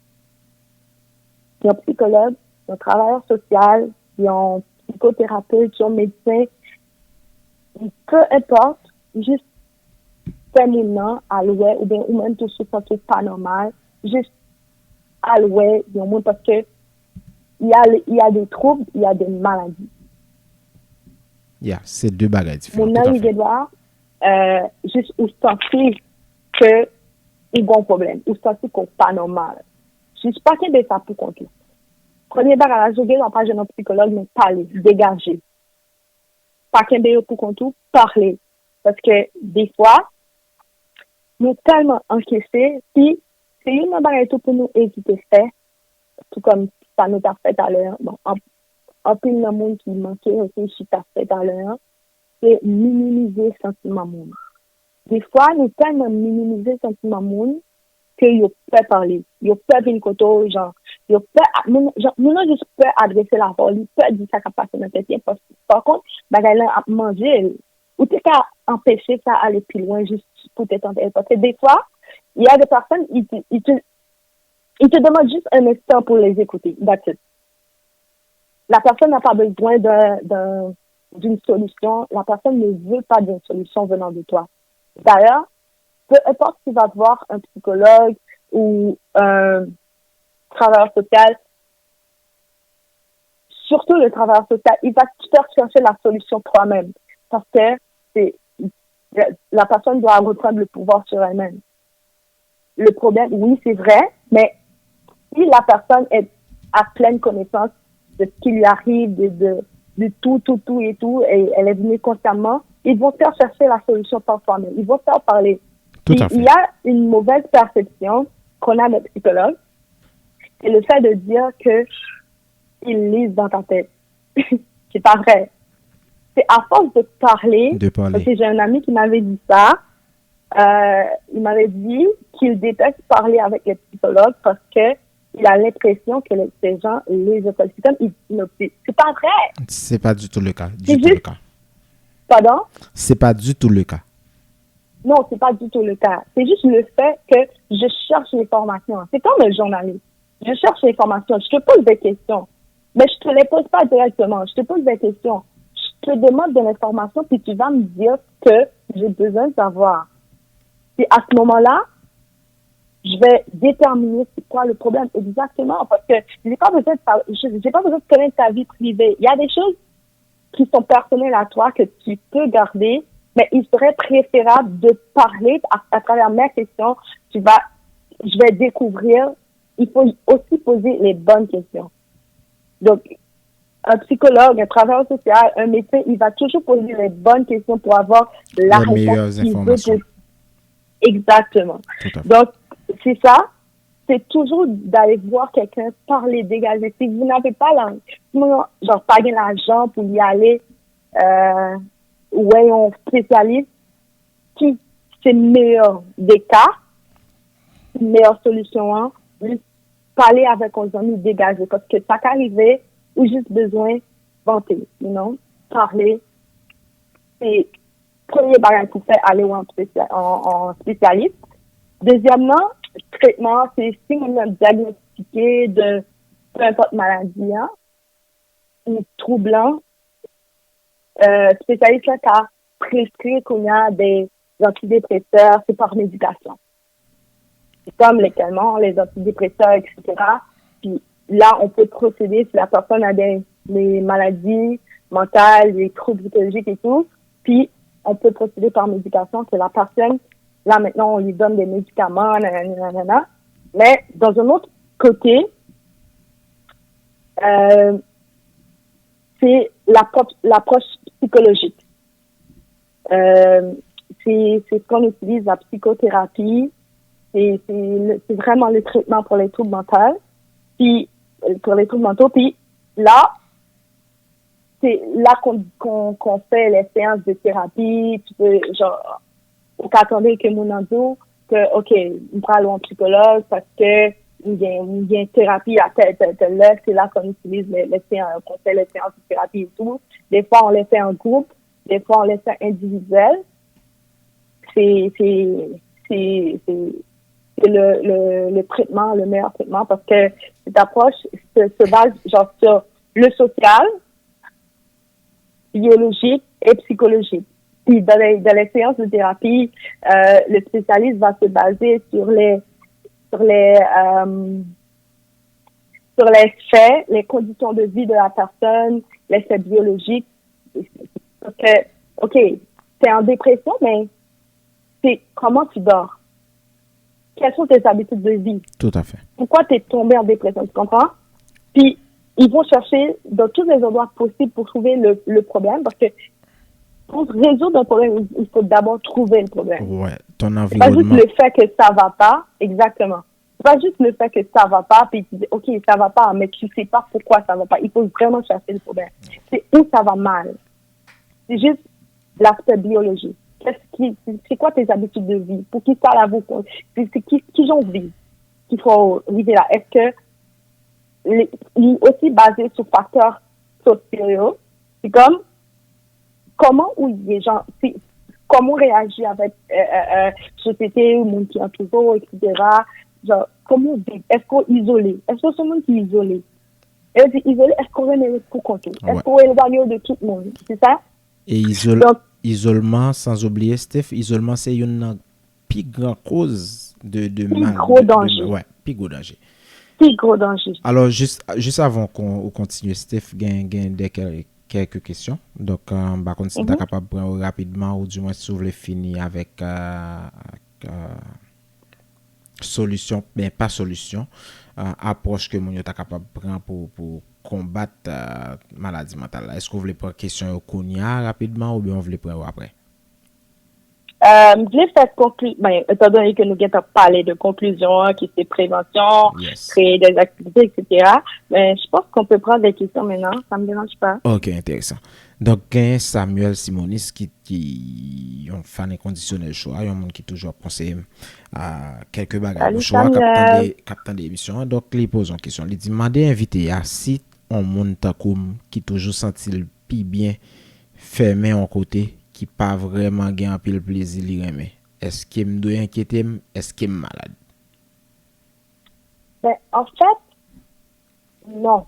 yon sikològ, yon travayè sosyal, yon psikoterapet, yon medsen, peu importe, jis fè moun nan al wè, oubyen ou menm tou si w santi w pa nòmal, jis al wè yon moun, paske il y a, il y a des troubles, il y a des maladies. Ya, se de bagay diferan. Moun nan Tout à li fait. Gen dwa, euh, jis ou santi ke ou gen yon pwoblèm, ou santi ke w pa nòmal. Jis pa kenbe sa pou kont ou. Premye bagay la, ou gen dwa pa jwenn yon sikològ, men pale, degaje. Pa kenbe yo pou kont ou, pale. Paske defwa, nou tèlman ankese, pi se youn nan bagay tou pou nou evite fè, tou kòm sa nou t ap fè talè an. Bon, an- anpil nan moun ki manke reflechi t ap fè talè an, se minimize santiman moun. Defwa, nou tèlman minimize santiman moun ke yo pè pale, yo pè vin kote w, jan, yo pè, a- moun, jan, moun nan jis pè adrese lapawòl, li pè di sa k ap pase nan tèt li, pa- pa kont, bagay lan ap manje l. Ou te ka anpeche sa ale pi lwen jis poutèt anpè. Paske defwa, il y a des personnes, ils te, ils te, ils te demandent juste un instant pour les écouter. That's it. La personne n'a pas besoin d'un, d'un, d'une solution. La personne ne veut pas d'une solution venant de toi. D'ailleurs, peu importe si tu vas voir un psychologue ou un travailleur social, surtout le travailleur social, il va te faire chercher la solution toi-même. Parce que c'est, la personne doit reprendre le pouvoir sur elle-même. Le problème, oui, c'est vrai, mais si la personne est à pleine connaissance de ce qui lui arrive, de, de, de tout, tout, tout et tout, et elle est venue consciemment, ils vont faire chercher la solution par soi-même. Ils vont faire parler. Tout Il, à il fait. y a une mauvaise perception qu'on a des psychologues, c'est le fait de dire que ils lisent dans ta tête. C'est pas vrai. C'est à force de parler, De parler. Parce que j'ai un ami qui m'avait dit ça. Euh, il m'avait dit qu'il déteste parler avec les psychologues parce que il a l'impression que les, ces gens lisent dans ta tête. C'est comme hypnotisé. C'est pas vrai. C'est pas du tout le cas. C'est Du tout le juste- cas. Pardon? C'est pas du tout le cas. Non, c'est pas du tout le cas. C'est juste le fait que je cherche l'information. C'est comme un journaliste. Je cherche l'information. Je te pose des questions. Mais je te les pose pas directement. Je te pose des questions. Je te demande de l'information, puis tu vas me dire ce que j'ai besoin de savoir. Puis à ce moment-là, je vais déterminer c'est quoi le problème exactement. Parce que j'ai pas besoin de savoir, je- j'ai pas besoin de connaître ta vie privée. Il y a des choses qui sont personnelles à toi que tu peux garder, mais il serait préférable de parler à, à travers mes questions. Tu vas, je vais découvrir. Il faut aussi poser les bonnes questions. Donc, un psychologue, un travailleur social, un médecin, il va toujours poser les bonnes questions pour avoir la Les réponse meilleures qu'il veut informations. pour- Exactement. Tout à fait. Donc, c'est ça. C'est toujours d'aller voir quelqu'un, parler, dégager. Si vous n'avez pas la, si vous, genre, pas de l'argent pour y aller, euh, ouais, un spécialiste, qui c'est meilleur des cas, meilleure solution, hein, juste parler avec un ami dégagé. Parce que ça qui arrive, ou juste besoin vanter, you know, parler. C'est premier bagage pour faire aller en, spécial, en, en spécialiste. Deuxièmement, traitement, c'est si on a diagnostiqué de peu importe maladie, hein, ou troublant, euh, spécialiste là, t'as prescrit qu'on a des antidépresseurs, c'est par médication. C'est comme les calmants, les antidépresseurs, et cetera. Puis là, on peut procéder si la personne a des, des maladies mentales, des troubles psychologiques et tout. Puis, on peut procéder par médication, que la personne, là maintenant, on lui donne des médicaments, nanana, nanana. Mais dans un autre côté, euh, c'est l'approche psychologique. Euh, c'est c'est ce qu'on utilise, la psychothérapie. C'est c'est le- c'est vraiment le traitement pour les troubles mentaux. Puis, euh, pour les troubles mentaux. Puis là, c'est là qu'on qu'on qu'on fait les séances de thérapie. Tu peux, genre, ou ka tande ke moun nan di w ke, ok, m pral wè yon psikològ paske m gen, m gen terapi a tèl, tèl, tèl lè. C'est là qu'on utilise les, les séances, qu'on fait les séances de thérapie et tout. Des fois, on les fait en groupe, des fois, on les fait individuel. C'est c'est- c'est- c'est- c'est le, le, le traitement, le meilleur traitement, parce que cette approche se, se base genre sur le social, biologique et psychologique. Puis dans les, dans les séances de thérapie, euh, le spécialiste va se baser sur les, sur les, euh, sur les faits, les conditions de vie de la personne, les faits biologiques. Parce que, ok, t'es en dépression, mais c'est comment tu dors? Quelles sont tes habitudes de vie? Tout à fait. Pourquoi t'es tombé en dépression, tu comprends? Puis, ils vont chercher dans tous les endroits possibles pour trouver le, le problème, parce que pour résoudre un problème, il- il faut d'abord trouver le problème. Ouais. Ton C'est pas juste environnement. Le fait que ça va pas, exactement. C'est pas juste le fait que ça va pas, puis tu dis, ok, ça va pas, mais tu sais pas pourquoi ça va pas. Il faut vraiment chercher le problème. C'est où ça va mal. C'est juste l'aspect biologique. Qu'est-ce qui, c'est quoi tes habitudes de vie? Pour qui ça la vous, c'est c'est qui, qui j'en vis qu'il faut arriver là? Est-ce que li li osi baze sou faktè sosyo yo. Se kòm, kòman ou ye, jan, si, kòman ou reyaji avèk euh, euh, euh, sosyete, moun ki antoure w, et cetera. Jan, kòman ou viv? Èske w izole? Èske w se yon moun ki izole? E di izole, èske w renmen ret pou kont ou? Ouais. Èske w elwanye w de tout moun? Se sa? E izol, Donk- izolman, sans oublier, Steph, izolman se youn nan pi gran koz de, de Pi mal. gwo de- de- danje. Ouais, pi gwo danje. pi gwo danje. Alò, jis, jis avan kon, ou kontinye, Steph, gen, gen de kèl- kèk kesyon. Donk, euh, m pa konn si m ta kapab pran yo rapidman, ou di mwen si w vle fini avèk euh, euh, solisyon, ben pa solisyon, euh, apwòch ke moun yo ta kapab pran pou, pou konbat euh, maladi mantal la. Èske w vle pran kesyon yo kounye a rapidman oubyen w vle pran yo apre? Euh, m vle fè konkli, ben, etan done ke nou gentan pale de konklizyon an, ki se prevansyon, Yes. créer des activités, et cetera. Mais je pense qu'on peut prendre des questions maintenant, ça me dérange pas. Ok, enteresan. Donk, genyen Samuel Simonis ki, ki yon fan enkondisyonèl Cho a, yon moun ki toujou ap konseye m a kèlke bagay Salut, pou Cho a, k ap Samuel. tande, k ap tande emisyon an. Donk, li poze yon kesyon. Li di, mande envite a si yon moun tankou m ki toujou santi l pi byen fèmen yon kote, ki pa vrèman gen anpil plezi li renmen. Èske m dwe enkyete m? Èske m malad? Ben, an fèt, non.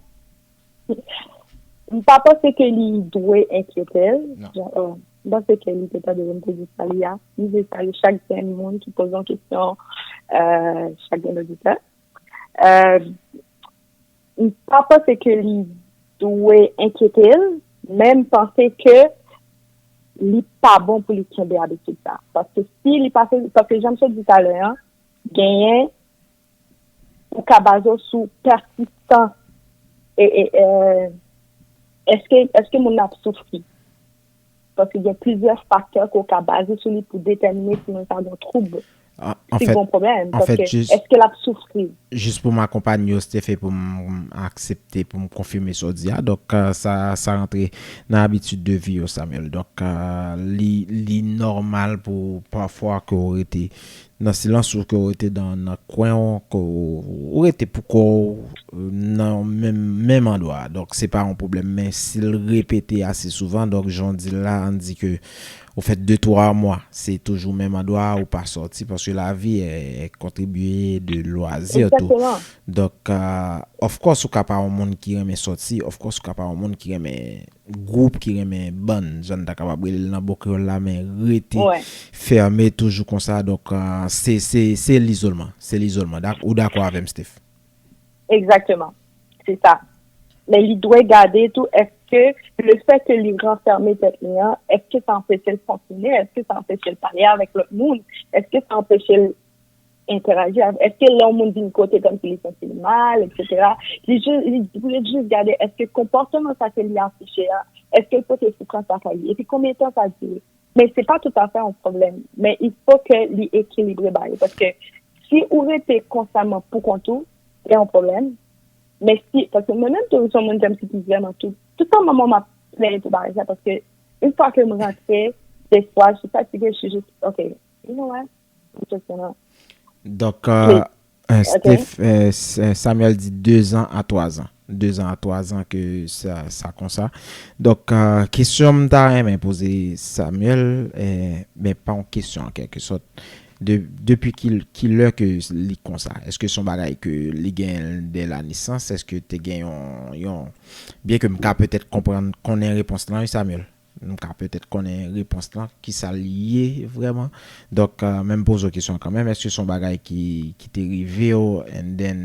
M pa panse ke li dwe enkyete l. Non. Jan, euh, m panse ke li te tande lè m te di sa li a. M vle salye chak grenn moun ki poze yon kesyon, euh, chak grenn oditè. Euh, m pa panse ke li dwe enkyete l, men m panse ke li pa bon pou li kenbe abitid sa. Paske si li pa fè, paske jan m sot di talè an, genyen ou ka baze w sou pèsistans e, e, e, èske, èske moun nan ap soufri? Paske gen plizyè faktè ke w ka baze sou li pou detèmine si moun sa gen twoub, An, an si fèt, gen pwoblèm. an fèt, Paske jis, èske l ap soufri? Jis pou m akonpanye w, Steph, e pou m aksepte, pou m konfime sa w di a. Donk, euh, sa, sa rantre nan abitid de vi yo, Samuel. Donk, euh, li, li nòmal pou pafwa ke w rete nan silans ou ke w rete nan, nan kwen w, ke w, ou rete pou kò w, euh, nan menm, menm andwa a. Donk, se pa yon pwoblèm. Men si l repete ase souvan, donk, jan w di l la, ann di ke ou fè de twa mwa, se toujou menm andwa a, ou pa sòti, paske lavi e, e kontribye de lwazi tou. Exactement. Donk, euh, of course, ou ka pa yon moun ki renmen sòti, of course, ou ka pa yon moun ki renmen gwoup, ki renmen bann, jan n ta kapab rele l nan bon kreyòl la, men rete Ouais. fèmen toujou konsa. Donk, euh, se, se, se lizolman. Se lizolman. Dak-, ou dakò avè m, Steph? Exactement. C'est ça. Men li dwe gade tou, èske le fait que li ranfème tèt li an, èske sa anpeche l fonksyone, èske sa anpeche l pale avèk lòt moun, èske sa anpeche l entèraji avèk, èske lè yon moun vin kote kòmsi li santi l mal, et cetera. Li jis, li dwe jis gade èske konpòtman sa ke li afiche a, èske l pote soufrans lakay li, epi konbyen tan sa dire. Men se pa toutafè yon pwoblèm, men il faut que li ekilibre bagay yo, paske si ou rete konstamman pou kont ou, se yon pwoblèm. Men si, paske mwen menm tou, m se yon moun kòmsi ki vrèman tou, tout tan manman m ap plenyen pou bagay sa, paske yon fwa ke m rantre, defwa, je suis fatiguée, je suis juste, ok, you know what? I'm just gonna Donk, euh, Ok. euh, Steph, euh, S- euh, Samuel di de zan a twa zan. De zan a twa zan ke sa, sa konsa. Donk, euh, kesyon m ta renmen poze Samuel, euh, men pa yon kesyon an kèlke sòt. De, depi ki, ki lè ke li konsa? Èske se yon bagay ke li gen dè la nesans? Èske te gen yon, yon, byen ke m ka petèt konprann, konnen repons lan, wi, Samuel. M ka petèt konnen repons lan, ki sa l ye vrèman. Donk, euh, men m poze w kesyon an kanmenm, èske se yon bagay ki, ki te rive w, and then,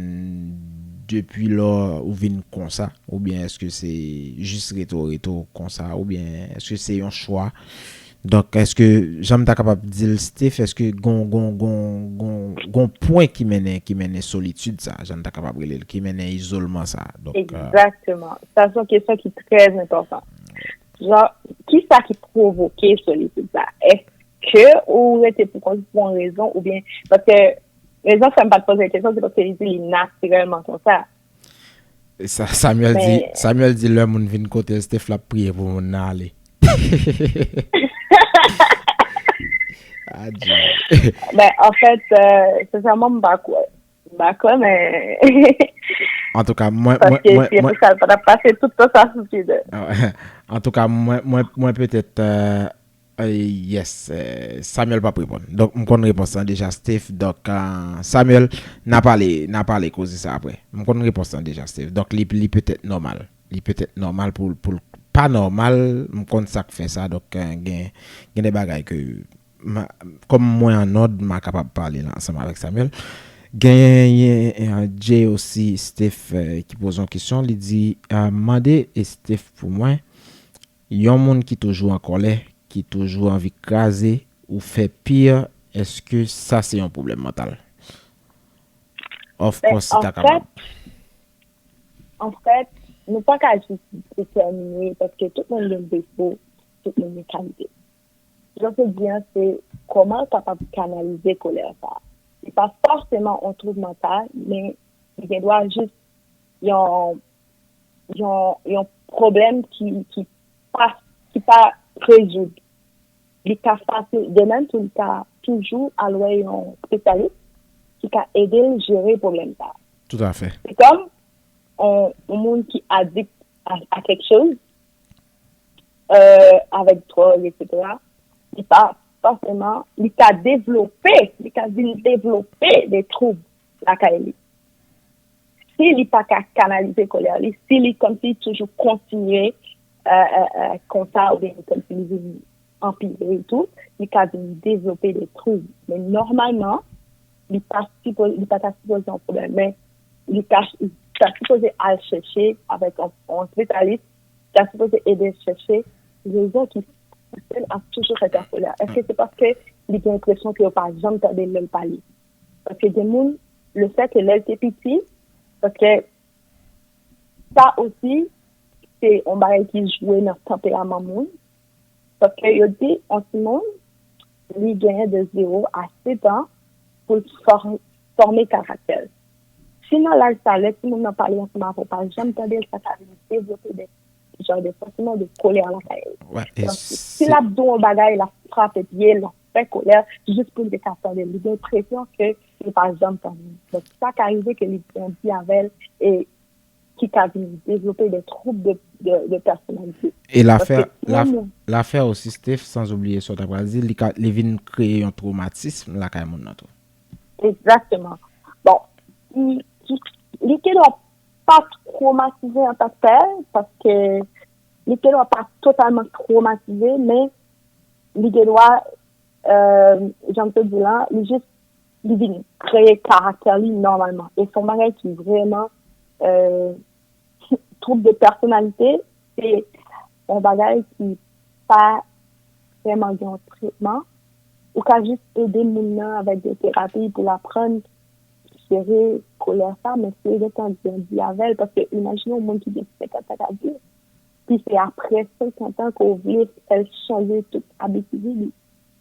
depi lò, ou vin konsa? Oubyen èske se jis rete w, rete w konsa? Oubyen èske se yon chwa? Donk, èske, jan m ta kapab di l, Steph, èske gon, gon, gon, gon, gon pwen ki mennen, ki mennen solitid sa, jan n ta kapab rele l, ki mennen izolman sa? Donk, euh, Exactement. Sa se yon kesyon ki trè enpòtan. Jan, ki sa ki pwovoke solitid sa? Èske ou rete pou kont pou yon rezon oubyen, paske rezon fè m pa t poze kesyon, se paske li di li natirèlman konsa. Sa, Samuel di, Men- Samuel di lè moun vin kote l, Steph l ap priye pou moun nan ale. Adye. Ben, an fèt, euh, sensèman, m pa kwè. M pa kwè, men Antouka, mwen, mwen, paske mwen, si e mwen, pou sa, l pa t ap pase tout tan sa sou Twitter. Antouka, mwen, mwen, mwen petèt, euh, euh, yes, euh, Samuel p ap reponn. Donk, m konn repons lan deja, Steph. Donk, euh, Samuel, n a pale, n a pale koze sa apre. M konn repons lan deja, Steph. Donk, li, li petèt nòmal. Li petèt nòmal pou, pou l pa nòmal, m konn sa k fè sa. Donk, euh, gen, gen de bagay ke, ma, kòm mwen an nòd, m a kapab pale la ansanm avèk Samuel. Genyen, eh, J aussi Steph, eh, ki poze yon kesyon, li di, eh, mande Steph pou mwen, yon moun ki toujou an kòlè, ki toujou anvi kraze ou fè pi, èske sa se yon pwoblèm mantal? Of course, si ta kapab. Anfèt, nou pa ka jis detèmine, paske tout moun gen defo, tout moun gen kalite. Jan se di an, se kòman l kapab kanalize kolè sa. Li pa fòseman yon twoub mantal, men li gen dwa jis yon yon yon pwoblèm ki ki pa ki pa rezoud. Li ka fasil, de menm tou li ka toujou al wè yon espesyalis ki ka ede l jere pwoblèm sa. Toutafè. Se kòm yon yon moun ki adik a, a kèk choz, euh, avèk dwòg, etsetera, li pa fòseman, li ka devlope, li ka vin devlope de twoub lakay li. Si li pa ka kanalize kolè li, si li kòmsi toujou kontinye euh, euh, euh, konsa, oubyen kòmsi li vin anpire etou, li ka vin devlope de twoub. Men nòmalman, li pa sipoze, li pa ta sipoze yon pwoblèm, men li ta, li ta sipoze al chèche avèk yon, yon espesyalis, li ta sipoze ede chèche rezon ki pouse l ap toujou fè gras kolè. Èske se paske li gen enpresyon ke yo pa janm tande l lè l pale? Paske gen moun, le fè ke lè l te piti, paske sa osi, se yon bagay ki jwe nan tanperaman moun. Paske yo di, yon timoun, li genyen de zewo a sèt an pou l fò- fòme karaktè l. Si nan laj sa, lè timoun nan pale ansanm avè w, pa janm tande l, sa ka vin devlope de jan de santiman de kolè lakay li. Wè, e Donk, si l ap di w yon bagay, l ap frape pye l, l ap fè kolè, jis pou l te ka tande l. Li gen enpresyon ke li pa janm tande l. Donk, sa ka rive ke li grandi avè l e ki ka vin devlope de twoub de, de, de pèsonalite. E l a fè, Paske l a, yon moun- l a fè osi, Steph, sans oublier sa w ta pral di, li, ka, li vin kreye yon twomatism lakay moun nan tou. Egzakteman. Bon, li, li, li te dwa pa twomatize antanktèl, paske li te dwa pa totalman twomatize, men li te dwa, euh, jan m te di la, li jis, li vin kreye karaktè li nòmalman. E se yon bagay ki vrèman, euh, twoub de pèsonalite, se yon bagay ki pa vrèman gen yon tretman. Ou ka jis ede moun nan avèk de terapi pou l aprann jere kolè sa, men si l gentan grandi avè l, paske imajine yon moun ki gen senkant an ka di, pi se apre senkant an ke w vle fè l chanje tout abitid li, li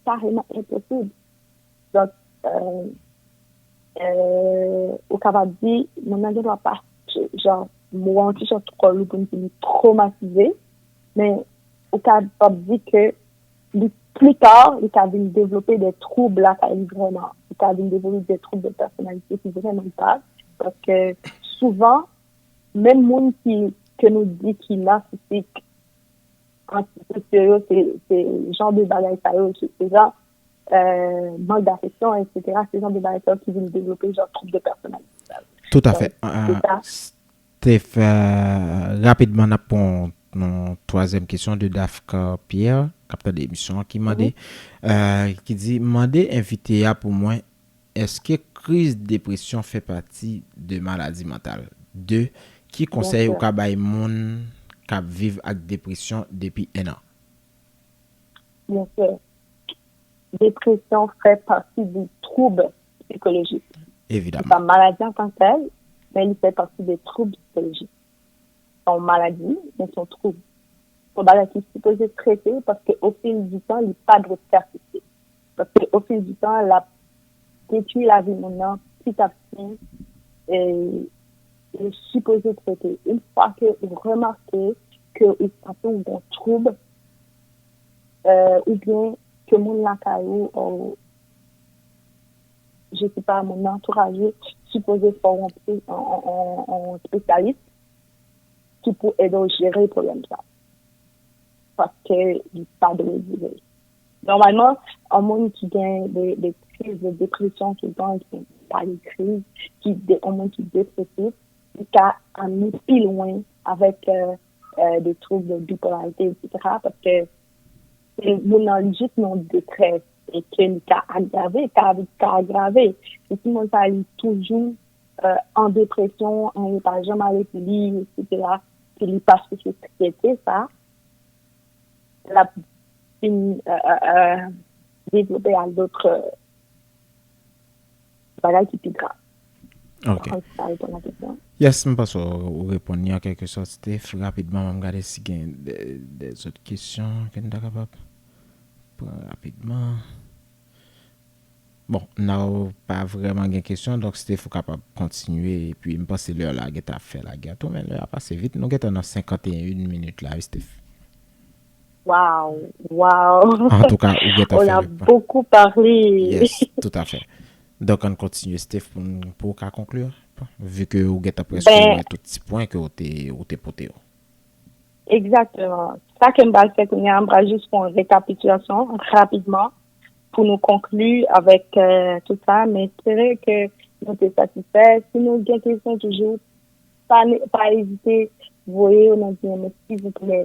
kareman enposib. Donk, euh, euh, ou kapab di, moun nan gen dwa pa, jan, mo an ti jan twò lou pou n di li twomatize, men ou kapab di ke li, pli ta, li ka vin devlope de twoub lakay li vrèman. Li ka vin devlope de twoub de pèsonalite ki vrèman grav. Paske souvan, menm moun ki, ke nou di ki nasisik, antisosyo yo, se, se jan de bagay sa yo, se, se jan, euh, mank dafeksyon, etsetera, se jan de bagay sa yo ki vin devlope jan twoub de pèsonalite sa yo. Toutafè. Donk, se sa. Steph, euh, rapidman, n ap pran yon twazyèm kesyon de Dafka Pierre, k ap tande emisyon an, ki mande, euh, ki di, mande envite a pou mwen, èske kriz depresyon fè pati de maladi mantal? De, ki konsèy ou ka bay moun k ap viv ak depresyon depi en an? Byen si. Depresyon fè pati de twoub sikolojik. Li Evidaman. pa maladi antanktèl, men li fè pati de twoub sikolojik. Se yon maladi, men se yon twoub. Se yon bagay ki sipoze trete, paske ofil di tan, li pa dwe pèsiste. Paske ofil di tan, l ap detwi lavi moun nan piti a piti, e li sipoze trete. Yon fwa ke ou remake ke ou santi w gen twoub, euh, oubyen ke moun lakay ou, ou, je sais pas, moun nan antouraj ou, sipoze fè w yon, yon, yon, yon espesyalis ki pou ede w jere pwoblèm sa. Paske li pa dwe dire. Nòmalman, yon moun ki gen de, de kriz de depresyon tout tan, ki pa gen kriz, ki de, yon moun ki depresif, li ka ale pi lwen avèk, euh, euh, de twoub de bipolarite, etsetera, paske se moun nan li jis nan detrès, e ke li ka agrave, ka, ka agrave. E si moun sa li toujou euh, an depresyon, an li pa janm ale pou li, et cetera, ke li pa sou trete sa, l ap fin euh, euh, euh, devlope a dòt euh, bagay ki pi grav. Ok. Mwen sa reponn a kesyon. Yes, m panse w reponn li an kèlke sòt. Steph, rapidman, m gade si gen de, de zòt kesyon ke n ta kapab pran rapidman. Bon, n a pa vrèman gen kesyon, donk Steph ou kapab kontinye, epi m panse lè la gentan ap fè lagè tou, men lè a pase vit, nou gentan nan senkanteyen minit la, wi Steph. Wow, wow. Antouka, ou gentan fè le pa. On a beaucoup parlé. Yes, tout à fait. Donk, ann kontinye, Steph, pou, pou w ka konkli, vu ke ou gentan prèske wè tout ti pwen ke ou te, ou te pote yo. Egzakteman. Sa ke m pral fè kounye a, m pral jis fè yon rekapitilasyon rapidman pou nou konkli avèk euh, tout sa, men espere ke nou te satisfè. Si nou gen kesyon toujou, pa, pa ezite voye yo nan D M, silvouplè.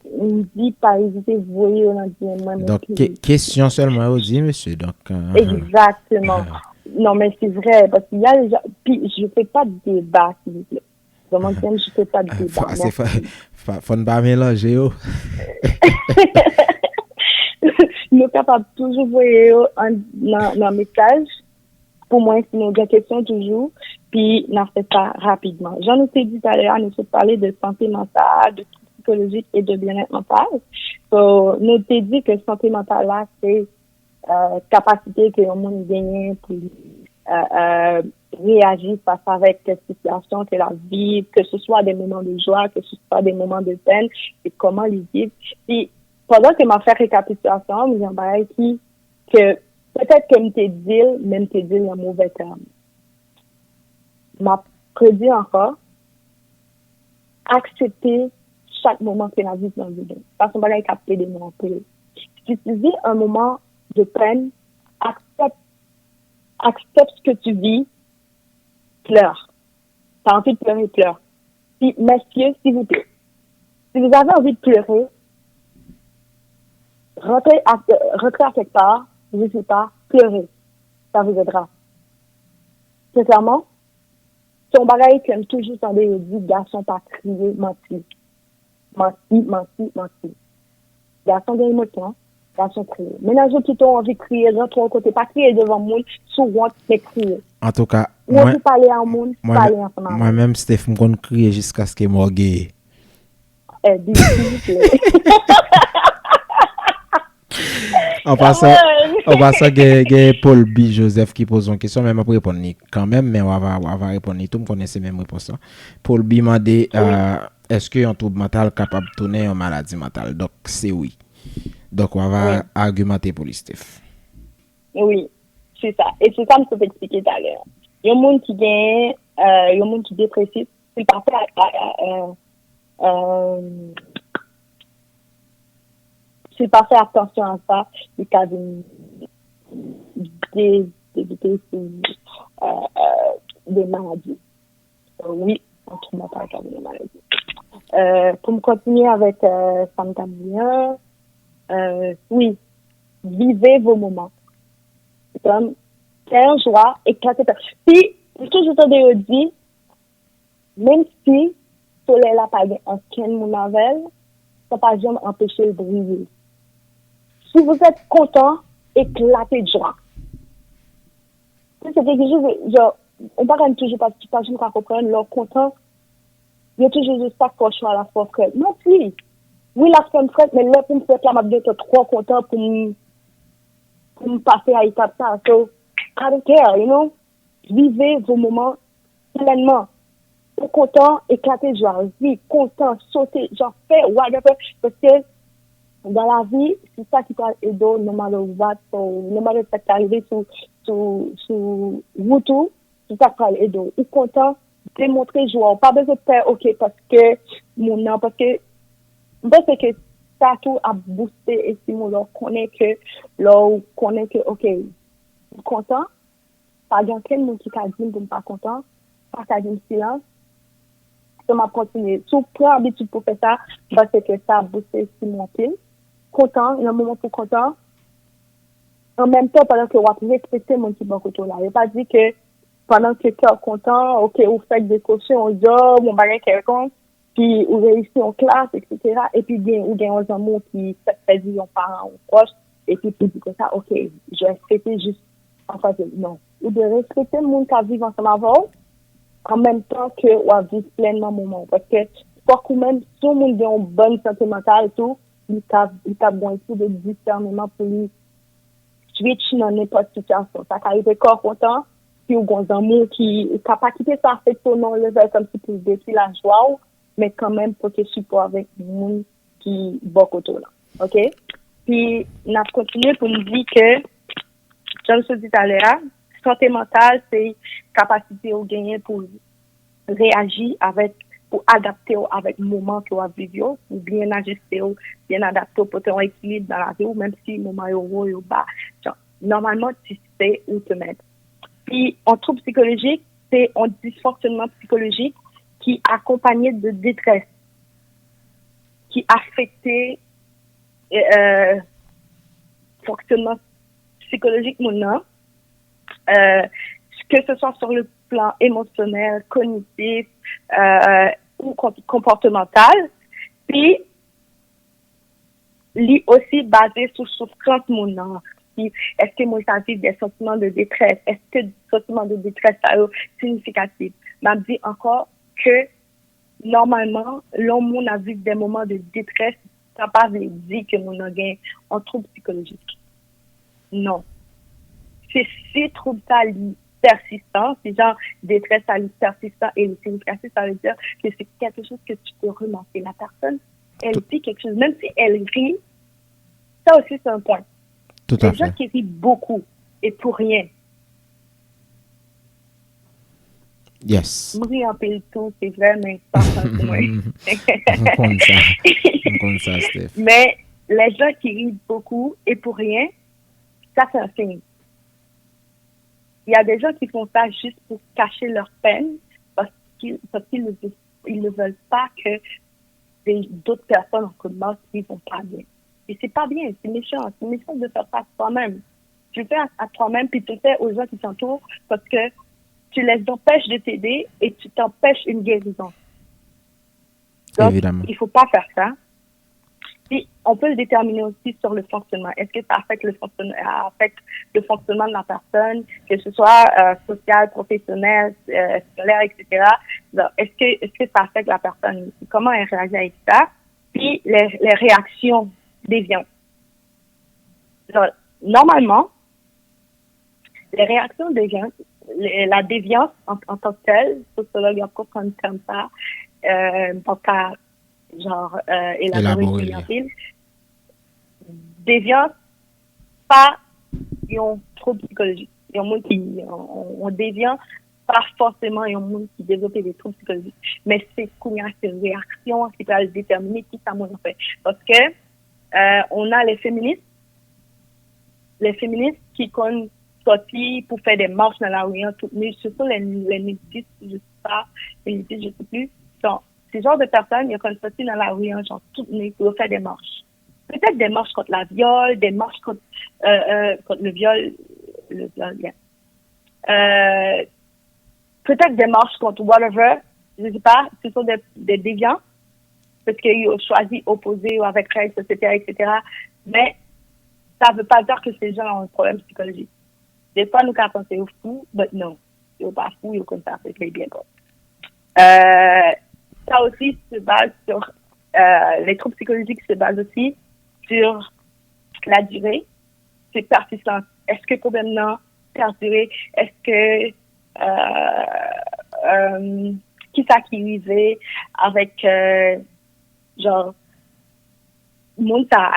M di pa ezite voye yo nan D M mwen, men Donk, ke- kesyon sèlman yo di, mesye. Donk, euh, Egzakteman. Non, men se vrè, paske y a deja, pi, je fais pas de débat, s'il vous plaît. Dans mon thème, je fais pas de débat. Fò, se fò, Merci. fò, fò n pa melanje yo. Nou kapab toujou voye yo an- nan, nan mesaj. Pou mwen, si nou gen kesyon toujou, pi n a fè sa rapidman. Jan nou te di talè a, nou sot pale de sante mantal, de sikolojik e de byenèt mantal. So, nou te di ke sante mantal la, se euh, kapasite ke yon moun genyen pou li euh, euh, reyaji fas avèk sitiyasyon ke l ap viv, ke se swa de moman de jwa, ke se swa de moman de pèn, e kòman li viv. Pi, pandan ke m ap fè rekapitilasyon an, m gen yon bagay ki, ke petèt ke m te di l, men m te di l nan movè tèm. M ap redi ankò, aksepte chak moman ke n ap viv nan vi nou. Sa se yon bagay k ap ede nou anpil. Si tu vis un moment de peine, accepte, accepte ce que tu vis, pleure. T'as envie de pleurer, pleure. Si, messieurs, s'il vous plaît, si vous avez envie de pleurer, rentrez à, euh, rentrez à quelque part, je sais pas, pleurez. Ça vous aidera. Sensèman, se yon bagay ke m toujou tande yo di, gason pa kriye, manti. Manti, manti, manti. Gason gen emosyon, gason kriye. Mennaj ou kite w anvi kriye, rantre yon kote, pa kriye devan moun, si w wont, men kriye. Antouka, Ou anvi pale a yon moun, pale ansanm avè l. Mwen menm, Steph, m konn kriye jiskaske m ògeye. Ebi, silvouplè. An pasan, an pasan gen, gen Paul B Joseph ki poze yon kesyon, men m ap reponn li kanmenm, men w ava, w ava reponn li tou, m konnen se menm repons lan. Paul B mande, euh, èske yon twoub mantal kapab tounen yon maladi mantal? Donk, se wi. Donk, w ava agimante pou li, Steph. Wi, se sa. E se sa m sot eksplike talè a. Yon moun ki gen, euh, yon moun ki depresif, si l pa fè, euh, euh, euh, si l pa fè atansyon a sa, li ka vin de, de, de, de, euh, euh, de maladi. Euh, wi, yon twoub mantal ka vin de maladi. Euh, pou m kontinye avèk euh, sa m t ap di an, euh, wi, vivez vos moments. Fè yon jwa, eklate tèt. Si, m toujou tande yo di, menm si solèy la pa gen ankenn moun avè l, sa pa janm anpeche l briye. Si vous êtes content, éclatez de joie. Se se te jis, jan, yon bagay m toujou pa, pa janm ka konprann, lè w kontan, yo toujou di sa k fè w cho a la fè w frèt. Manti! Wi, l ap fè m frèt, men lè pou m frèt la, m ap gentan twò kontan pou m, pou m pase a etap sa. So, I don't care, you know? Vivez vos moments plenman. Ou kontan, eklate jwa, ri, kontan, sote, jan fè, whatever. Paske dans la vie, se sa ki pral ede w, no matter what, so, no matter sa k ta rive sou, sou, sou wout ou, se sa k pral ede w. Ou kontan, demontre jwa w. Pa bezwen pè, ok, paske moun nan, paske m panse ke sa tou ap booste estim ou lè w konnen ke, lè w konnen ke, ok, m kontan, pa gen ankenn moun ki ka di m pou m pa kontan, pa ka di m silans. So, m ap kontinye. Si w pran abitid pou fè sa, m panse ke sa ap booste estim ou anpil. Kontan, nan moman pou w kontan, an menm tan, pandan ke w ap respekte moun ki bò kote w la. Yo pa di ke pandan ke kè w kontan, oke, ou fèk dekwoche yon djòb, yon bagay kèlkonk, ki ou reyisi yon klas, etsetera, epi gen, ou gen yon zanmi w ki fèk pèdi yon paran ou pwòch, epi pou di konsa, oke, je vais fêter juste en face de, non. Ou dwe respekte moun k ap viv ansanm avè w, an menm tan ke w ap viv plènman moman w. Paske fòk ou menm, si yon moun gen yon bòn sante mantal tou, li ka, li ka gen yon espri de disèneman pou li switch nan nenpòt sitiyasyon. Sa ka rive kè w kontan, si w gen zanmi w ki, ou ka pa kite sa afekte w nan yon levèl kòmsi pou l detwi lajwa w, men kanmenm pote sipò avèk moun ki bò kote w lan. Oke? Pi n ap kontinye pou n di ke, jan m sot di talè a, sante mantal se kapasite w genyen pou reyaji avèk, pou adapte w avèk moman ke w ap viv yo, pou byen ajiste w, byen adapte w, pote yon ekilib nan lavi w, menm si moman yo wo, yo ba. Jan, normalement, tu sais où te mettre. Pi, yon twoub sikolojik, se yon disfonksyonman sikolojik ki akonpanye de detrès, ki afekte, euh, fonksyonman sikolojik moun nan, euh, que ce soit sur le plan émotionnel, cognitif, euh, ou kon- comportemental. Pi, li osi baze sou soufrans moun nan. Si, èske moun sa viv de santiman de detrès? Èske santiman de detrès sa yo siyifikatif? M ap di ankò ke nòmalman, lè yon moun ap viv de moman de detrès, sa pa vle di ke moun nan gen yon twoub sikolojik. Non. Se si twoub sa li pèsistan, si jan detrès sa li pèsistan e li siyifikatif, sa vle di ke se quelque chose que tu peux remarquer. La personne, elle vit quelque chose. Même si elle rit, ça aussi c'est un point. Tout à Les gens fait. Qui rient beaucoup et pour rien. Yes. M ri anpil tou, se vre, men pa san pou mwen. M konn sa. M konn sa, Steph. Mais les gens qui rient beaucoup et pour rien, ça c'est un signe. Il y a des gens qui font ça juste pour cacher leur peine parce qu'ils parce qu'ils ne, ils ne veulent pas que des- d'autres personnes remarquent qu'ils vont pas bien. Et c'est pas bien, c'est méchant, c'est méchant de faire ça à toi-même. Tu le fais à, à toi-même, puis tu le fais aux gens qui t'entourent parce que tu les empêches de t'aider et tu t'empêches une guérison. Donc, Évidemment. Il ne faut pas faire ça. Puis, on peut le déterminer aussi sur le fonctionnement. Est-ce que ça affecte le fonctionnement, affecte le fonctionnement de la personne, que ce soit euh, social, professionnel, euh, scolaire, et cetera. Donc, est-ce que, est-ce que ça affecte la personne? Comment elle réagit avec ça? Puis, les, les réactions déviantes. Donc, normalement, les réactions déviantes, les- la déviance en, en tant que telle, sociologue, il y a comprendre comme ça, euh, pas qu'à, genre, euh, élaborer Élaborer, plus en pile. Déviance, pa yon twoub sikolojik. Yon moun ki yon, yon devyan, pa fòseman yon moun ki devlope de twoub sikolojik. Men se kounye a, se reyaksyon an ki pral detèmine ki sa moun nan fè. Paske, euh, on a les féministes, les féministes ki konn sòti pou fè de mach nan lari an tout nuit, surtout les, les nudistes, je sais pas, les nudistes, je sais plus. Donc, ce genre de personnes, yo konn sòti nan lari an, genre, tout nuit pou yo fè de mach. Peut-être des marches contre la viol, des marches contre, euh, euh, contre le viol, le viol, yeah. Euh, peut-être des marches contre whatever, je sais pas, ce sont des, des déviants, parce qu'ils ont choisi opposé avec règles, et cetera, et cetera. Mais ça veut pas dire que ces gens ont un problème psychologique. Des fois, nous, quand on pense au fou, but non, ils sont pas fous, ils connaissent ça, c'est très bien. Bon. Euh, ça aussi se base sur, euh, les troubles psychologiques se basent aussi sur la durée, c'est persistant. Est-ce que le problème non perduré? Est-ce que, euh, euh, qui ça qui arrivait avec, euh, genre, moun sa,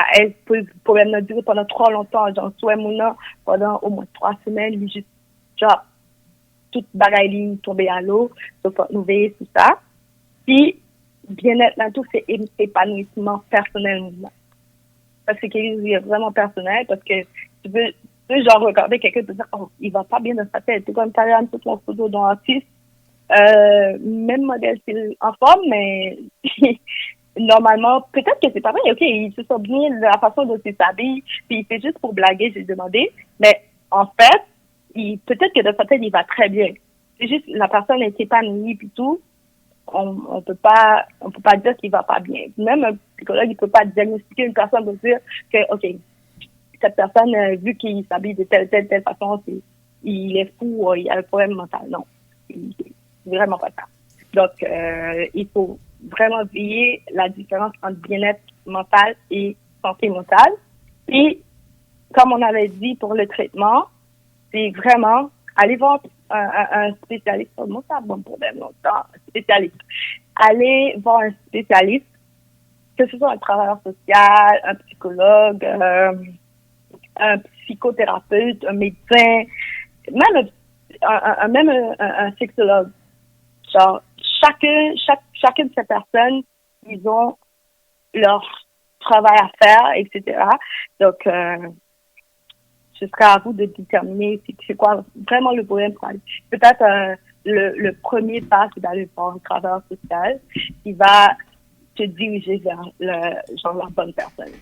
pwoblèm nan dire pandan twò lontan, jan si w wè moun nan pandan omwen twa semèn, li jis drop, tout bagay li tonbe alo, so fòk nou veye sou sa. Pi byennèt lan tou se epanouisman pèsonèl moun nan. Paske li vrèman pèsonèl, paske tu peux, tu peux genre regarder quelqu'un et te dire, oh, il va pas bien dans sa tête. Tout comme talè a m sot wè yon foto de yon atis, euh, menm mande l si l anfòm, men normalement, peut-être que c'est pas vrai, ok, ils se sont bien, la façon dont ils s'habillent, puis c'est juste pour blaguer, j'ai demandé, mais en fait, il- peut-être que dans sa tête, il va très bien. C'est juste, la personne est épanouie, puis tout, on, on peut pas, on peut pas dire qu'il va pas bien. Même un psychologue, il peut pas diagnostiquer une personne pour dire que, ok, cette personne, euh, vu qu'il s'habille de telle, telle, telle façon, c'est- il est fou, euh, il a un problème mental. Non, c'est vraiment pas ça. Donc, euh, il faut vraiment veiller la différence entre bien-être mental et santé mentale. Et comme on avait dit pour le traitement, c'est vraiment aller voir un, un- un spécialiste. Oh, moi, ça a bon problème longtemps. Spécialiste. Aller voir un spécialiste, que ce soit un travailleur social, un psychologue, euh, un psychothérapeute, un médecin, même un, un- un- même un, un- un sexologue. Genre, chacun, chaque, chacune de ces personnes, ils ont leur travail à faire, et cetera. Donc, euh, ce sera à vous de déterminer c'est c'est quoi vraiment le problème. Quoi. Peut-être euh, le, le premier pas, c'est d'aller voir un travailleur social qui va te diriger vers le, genre, la bonne personne.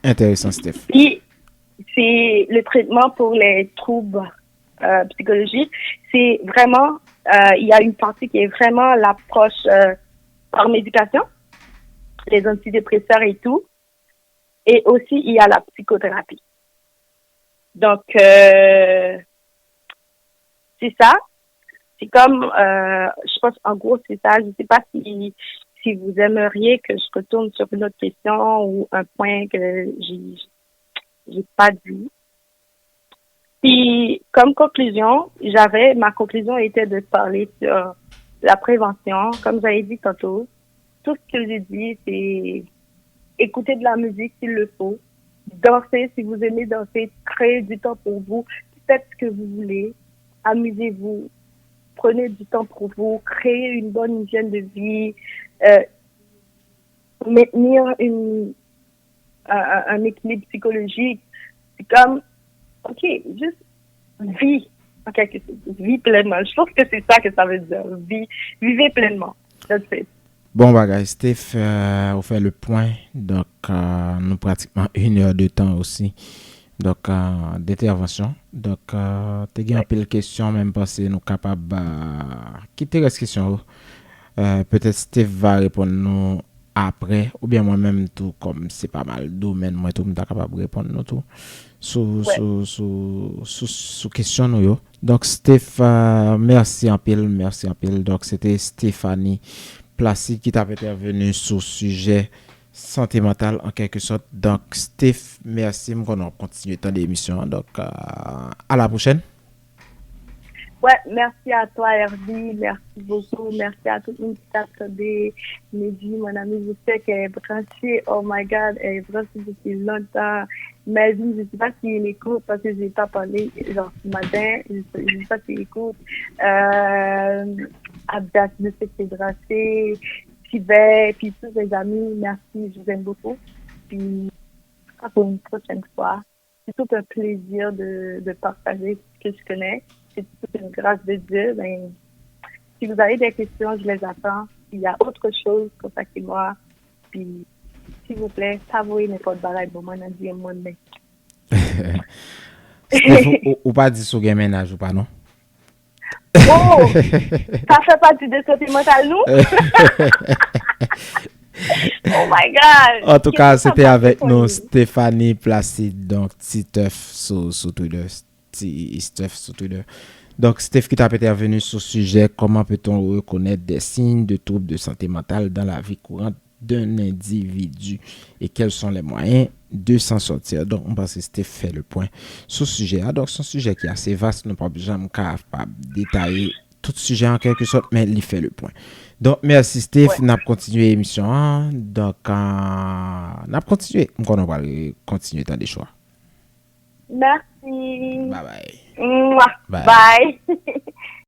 Enteresan, Steph. Puis, c'est le traitement pour les troubles euh, psychologiques. C'est vraiment, euh, il y a une partie qui est vraiment l'approche euh, par médication, les antidépresseurs et tout. Et aussi, il y a la psychothérapie. Donc, euh, c'est ça. C'est comme, euh, je pense, en gros, c'est ça. Je ne sais pas si, si vous aimeriez que je retourne sur une autre question ou un point que j'ai j'ai pas dit. Puis, comme conclusion, j'avais, ma conclusion était de parler sur la prévention, comme j'avais dit tantôt, tout ce que j'ai dit, c'est écouter de la musique s'il le faut, danser si vous aimez danser, créer du temps pour vous, faites ce que vous voulez, amusez-vous, prenez du temps pour vous, créez une bonne hygiène de vie, euh, maintenir une, un, un- un équilibre psychologique. C'est comme, ok, juste vie, en quelque sorte, vie pleinement. Je pense que c'est ça que ça veut dire, vie, vivez pleinement. That's it. Bon bagay, Steph, euh, ou fè le pwen. Donk, euh, nou pratikman une heure de temps aussi. Donk, euh, d'intervention. Donk, euh, te gen anpil kesyon, men m panse nou kapab euh, kite rès kesyon yo. Euh, Petèt Steph va reponn nou apre, oubyen mwen menm tou, kòm se pa mal domèn mwen tou, m ta kapab reponn nou tou sou, Ouais. sou, sou, sou, sou kesyon nou yo. Donk, Steph, euh, mèsi anpil, mèsi anpil. Donk, se te Stephanie Placide ki t ap entèveni sou sijè sante mantal, an kèlke sòt. Donk, Steph, mèsi. M konnen w ap kontinye tande emisyon an. Donk, euh, à la prochaine. Ouais, merci à toi, Herby. Merci beaucoup. Merci à tout le monde qui t'a attendé. Mehdi, mon ami, je sais qu'elle est branchée. Oh my God, elle est branchée depuis longtemps. Melvin, je sais pas s'il écoute parce que j'ai pas parlé, genre, ce matin. Je sais, je sais pas s'il écoute. Euh, Abdas, je sais que c'est branché. Tibet, puis tous les amis, merci, je vous aime beaucoup. Puis, à pour une prochaine fois. C'est tout un plaisir de, de partager ce que je connais. C'est toute une grâce de Dieu. Ben, si vous avez des questions, je les attends. S'il y a autre chose, contactez-moi. Puis, s'il vous plaît, pa voye nenpòt bagay ban mwen nan D M mwen, men. Steph, ou, ou, ou pa di si w gen mennaj ou pa, non? Oh, ça fait partie de santé mentale, non? Oh my God. An tou ka, se te avèk nou Stephanie Placide, donk Titeuf sou, sou Twitter. Ti Steph sou Twitter. Donk, Steph ki t ap entèveni sou sijè comment peut-on reconnaître des signes de troubles de santé mentale dans la vie courante d'un individu et quels sont les moyens de s'en sortir. Donk, m panse Steph fè le pwen sou sijè a. Donk, se yon sijè ki ase vas, nou p ap janm kapab detaye tout sijè an kèlke sòt, men li fè le pwen. Donk, mèsi Steph, n ap kontinye emisyon an. Donk, euh, n ap kontinye. M konnen w pral kontinye tande cho a. Merci. Bye bye. Mwah. Bye. Bye.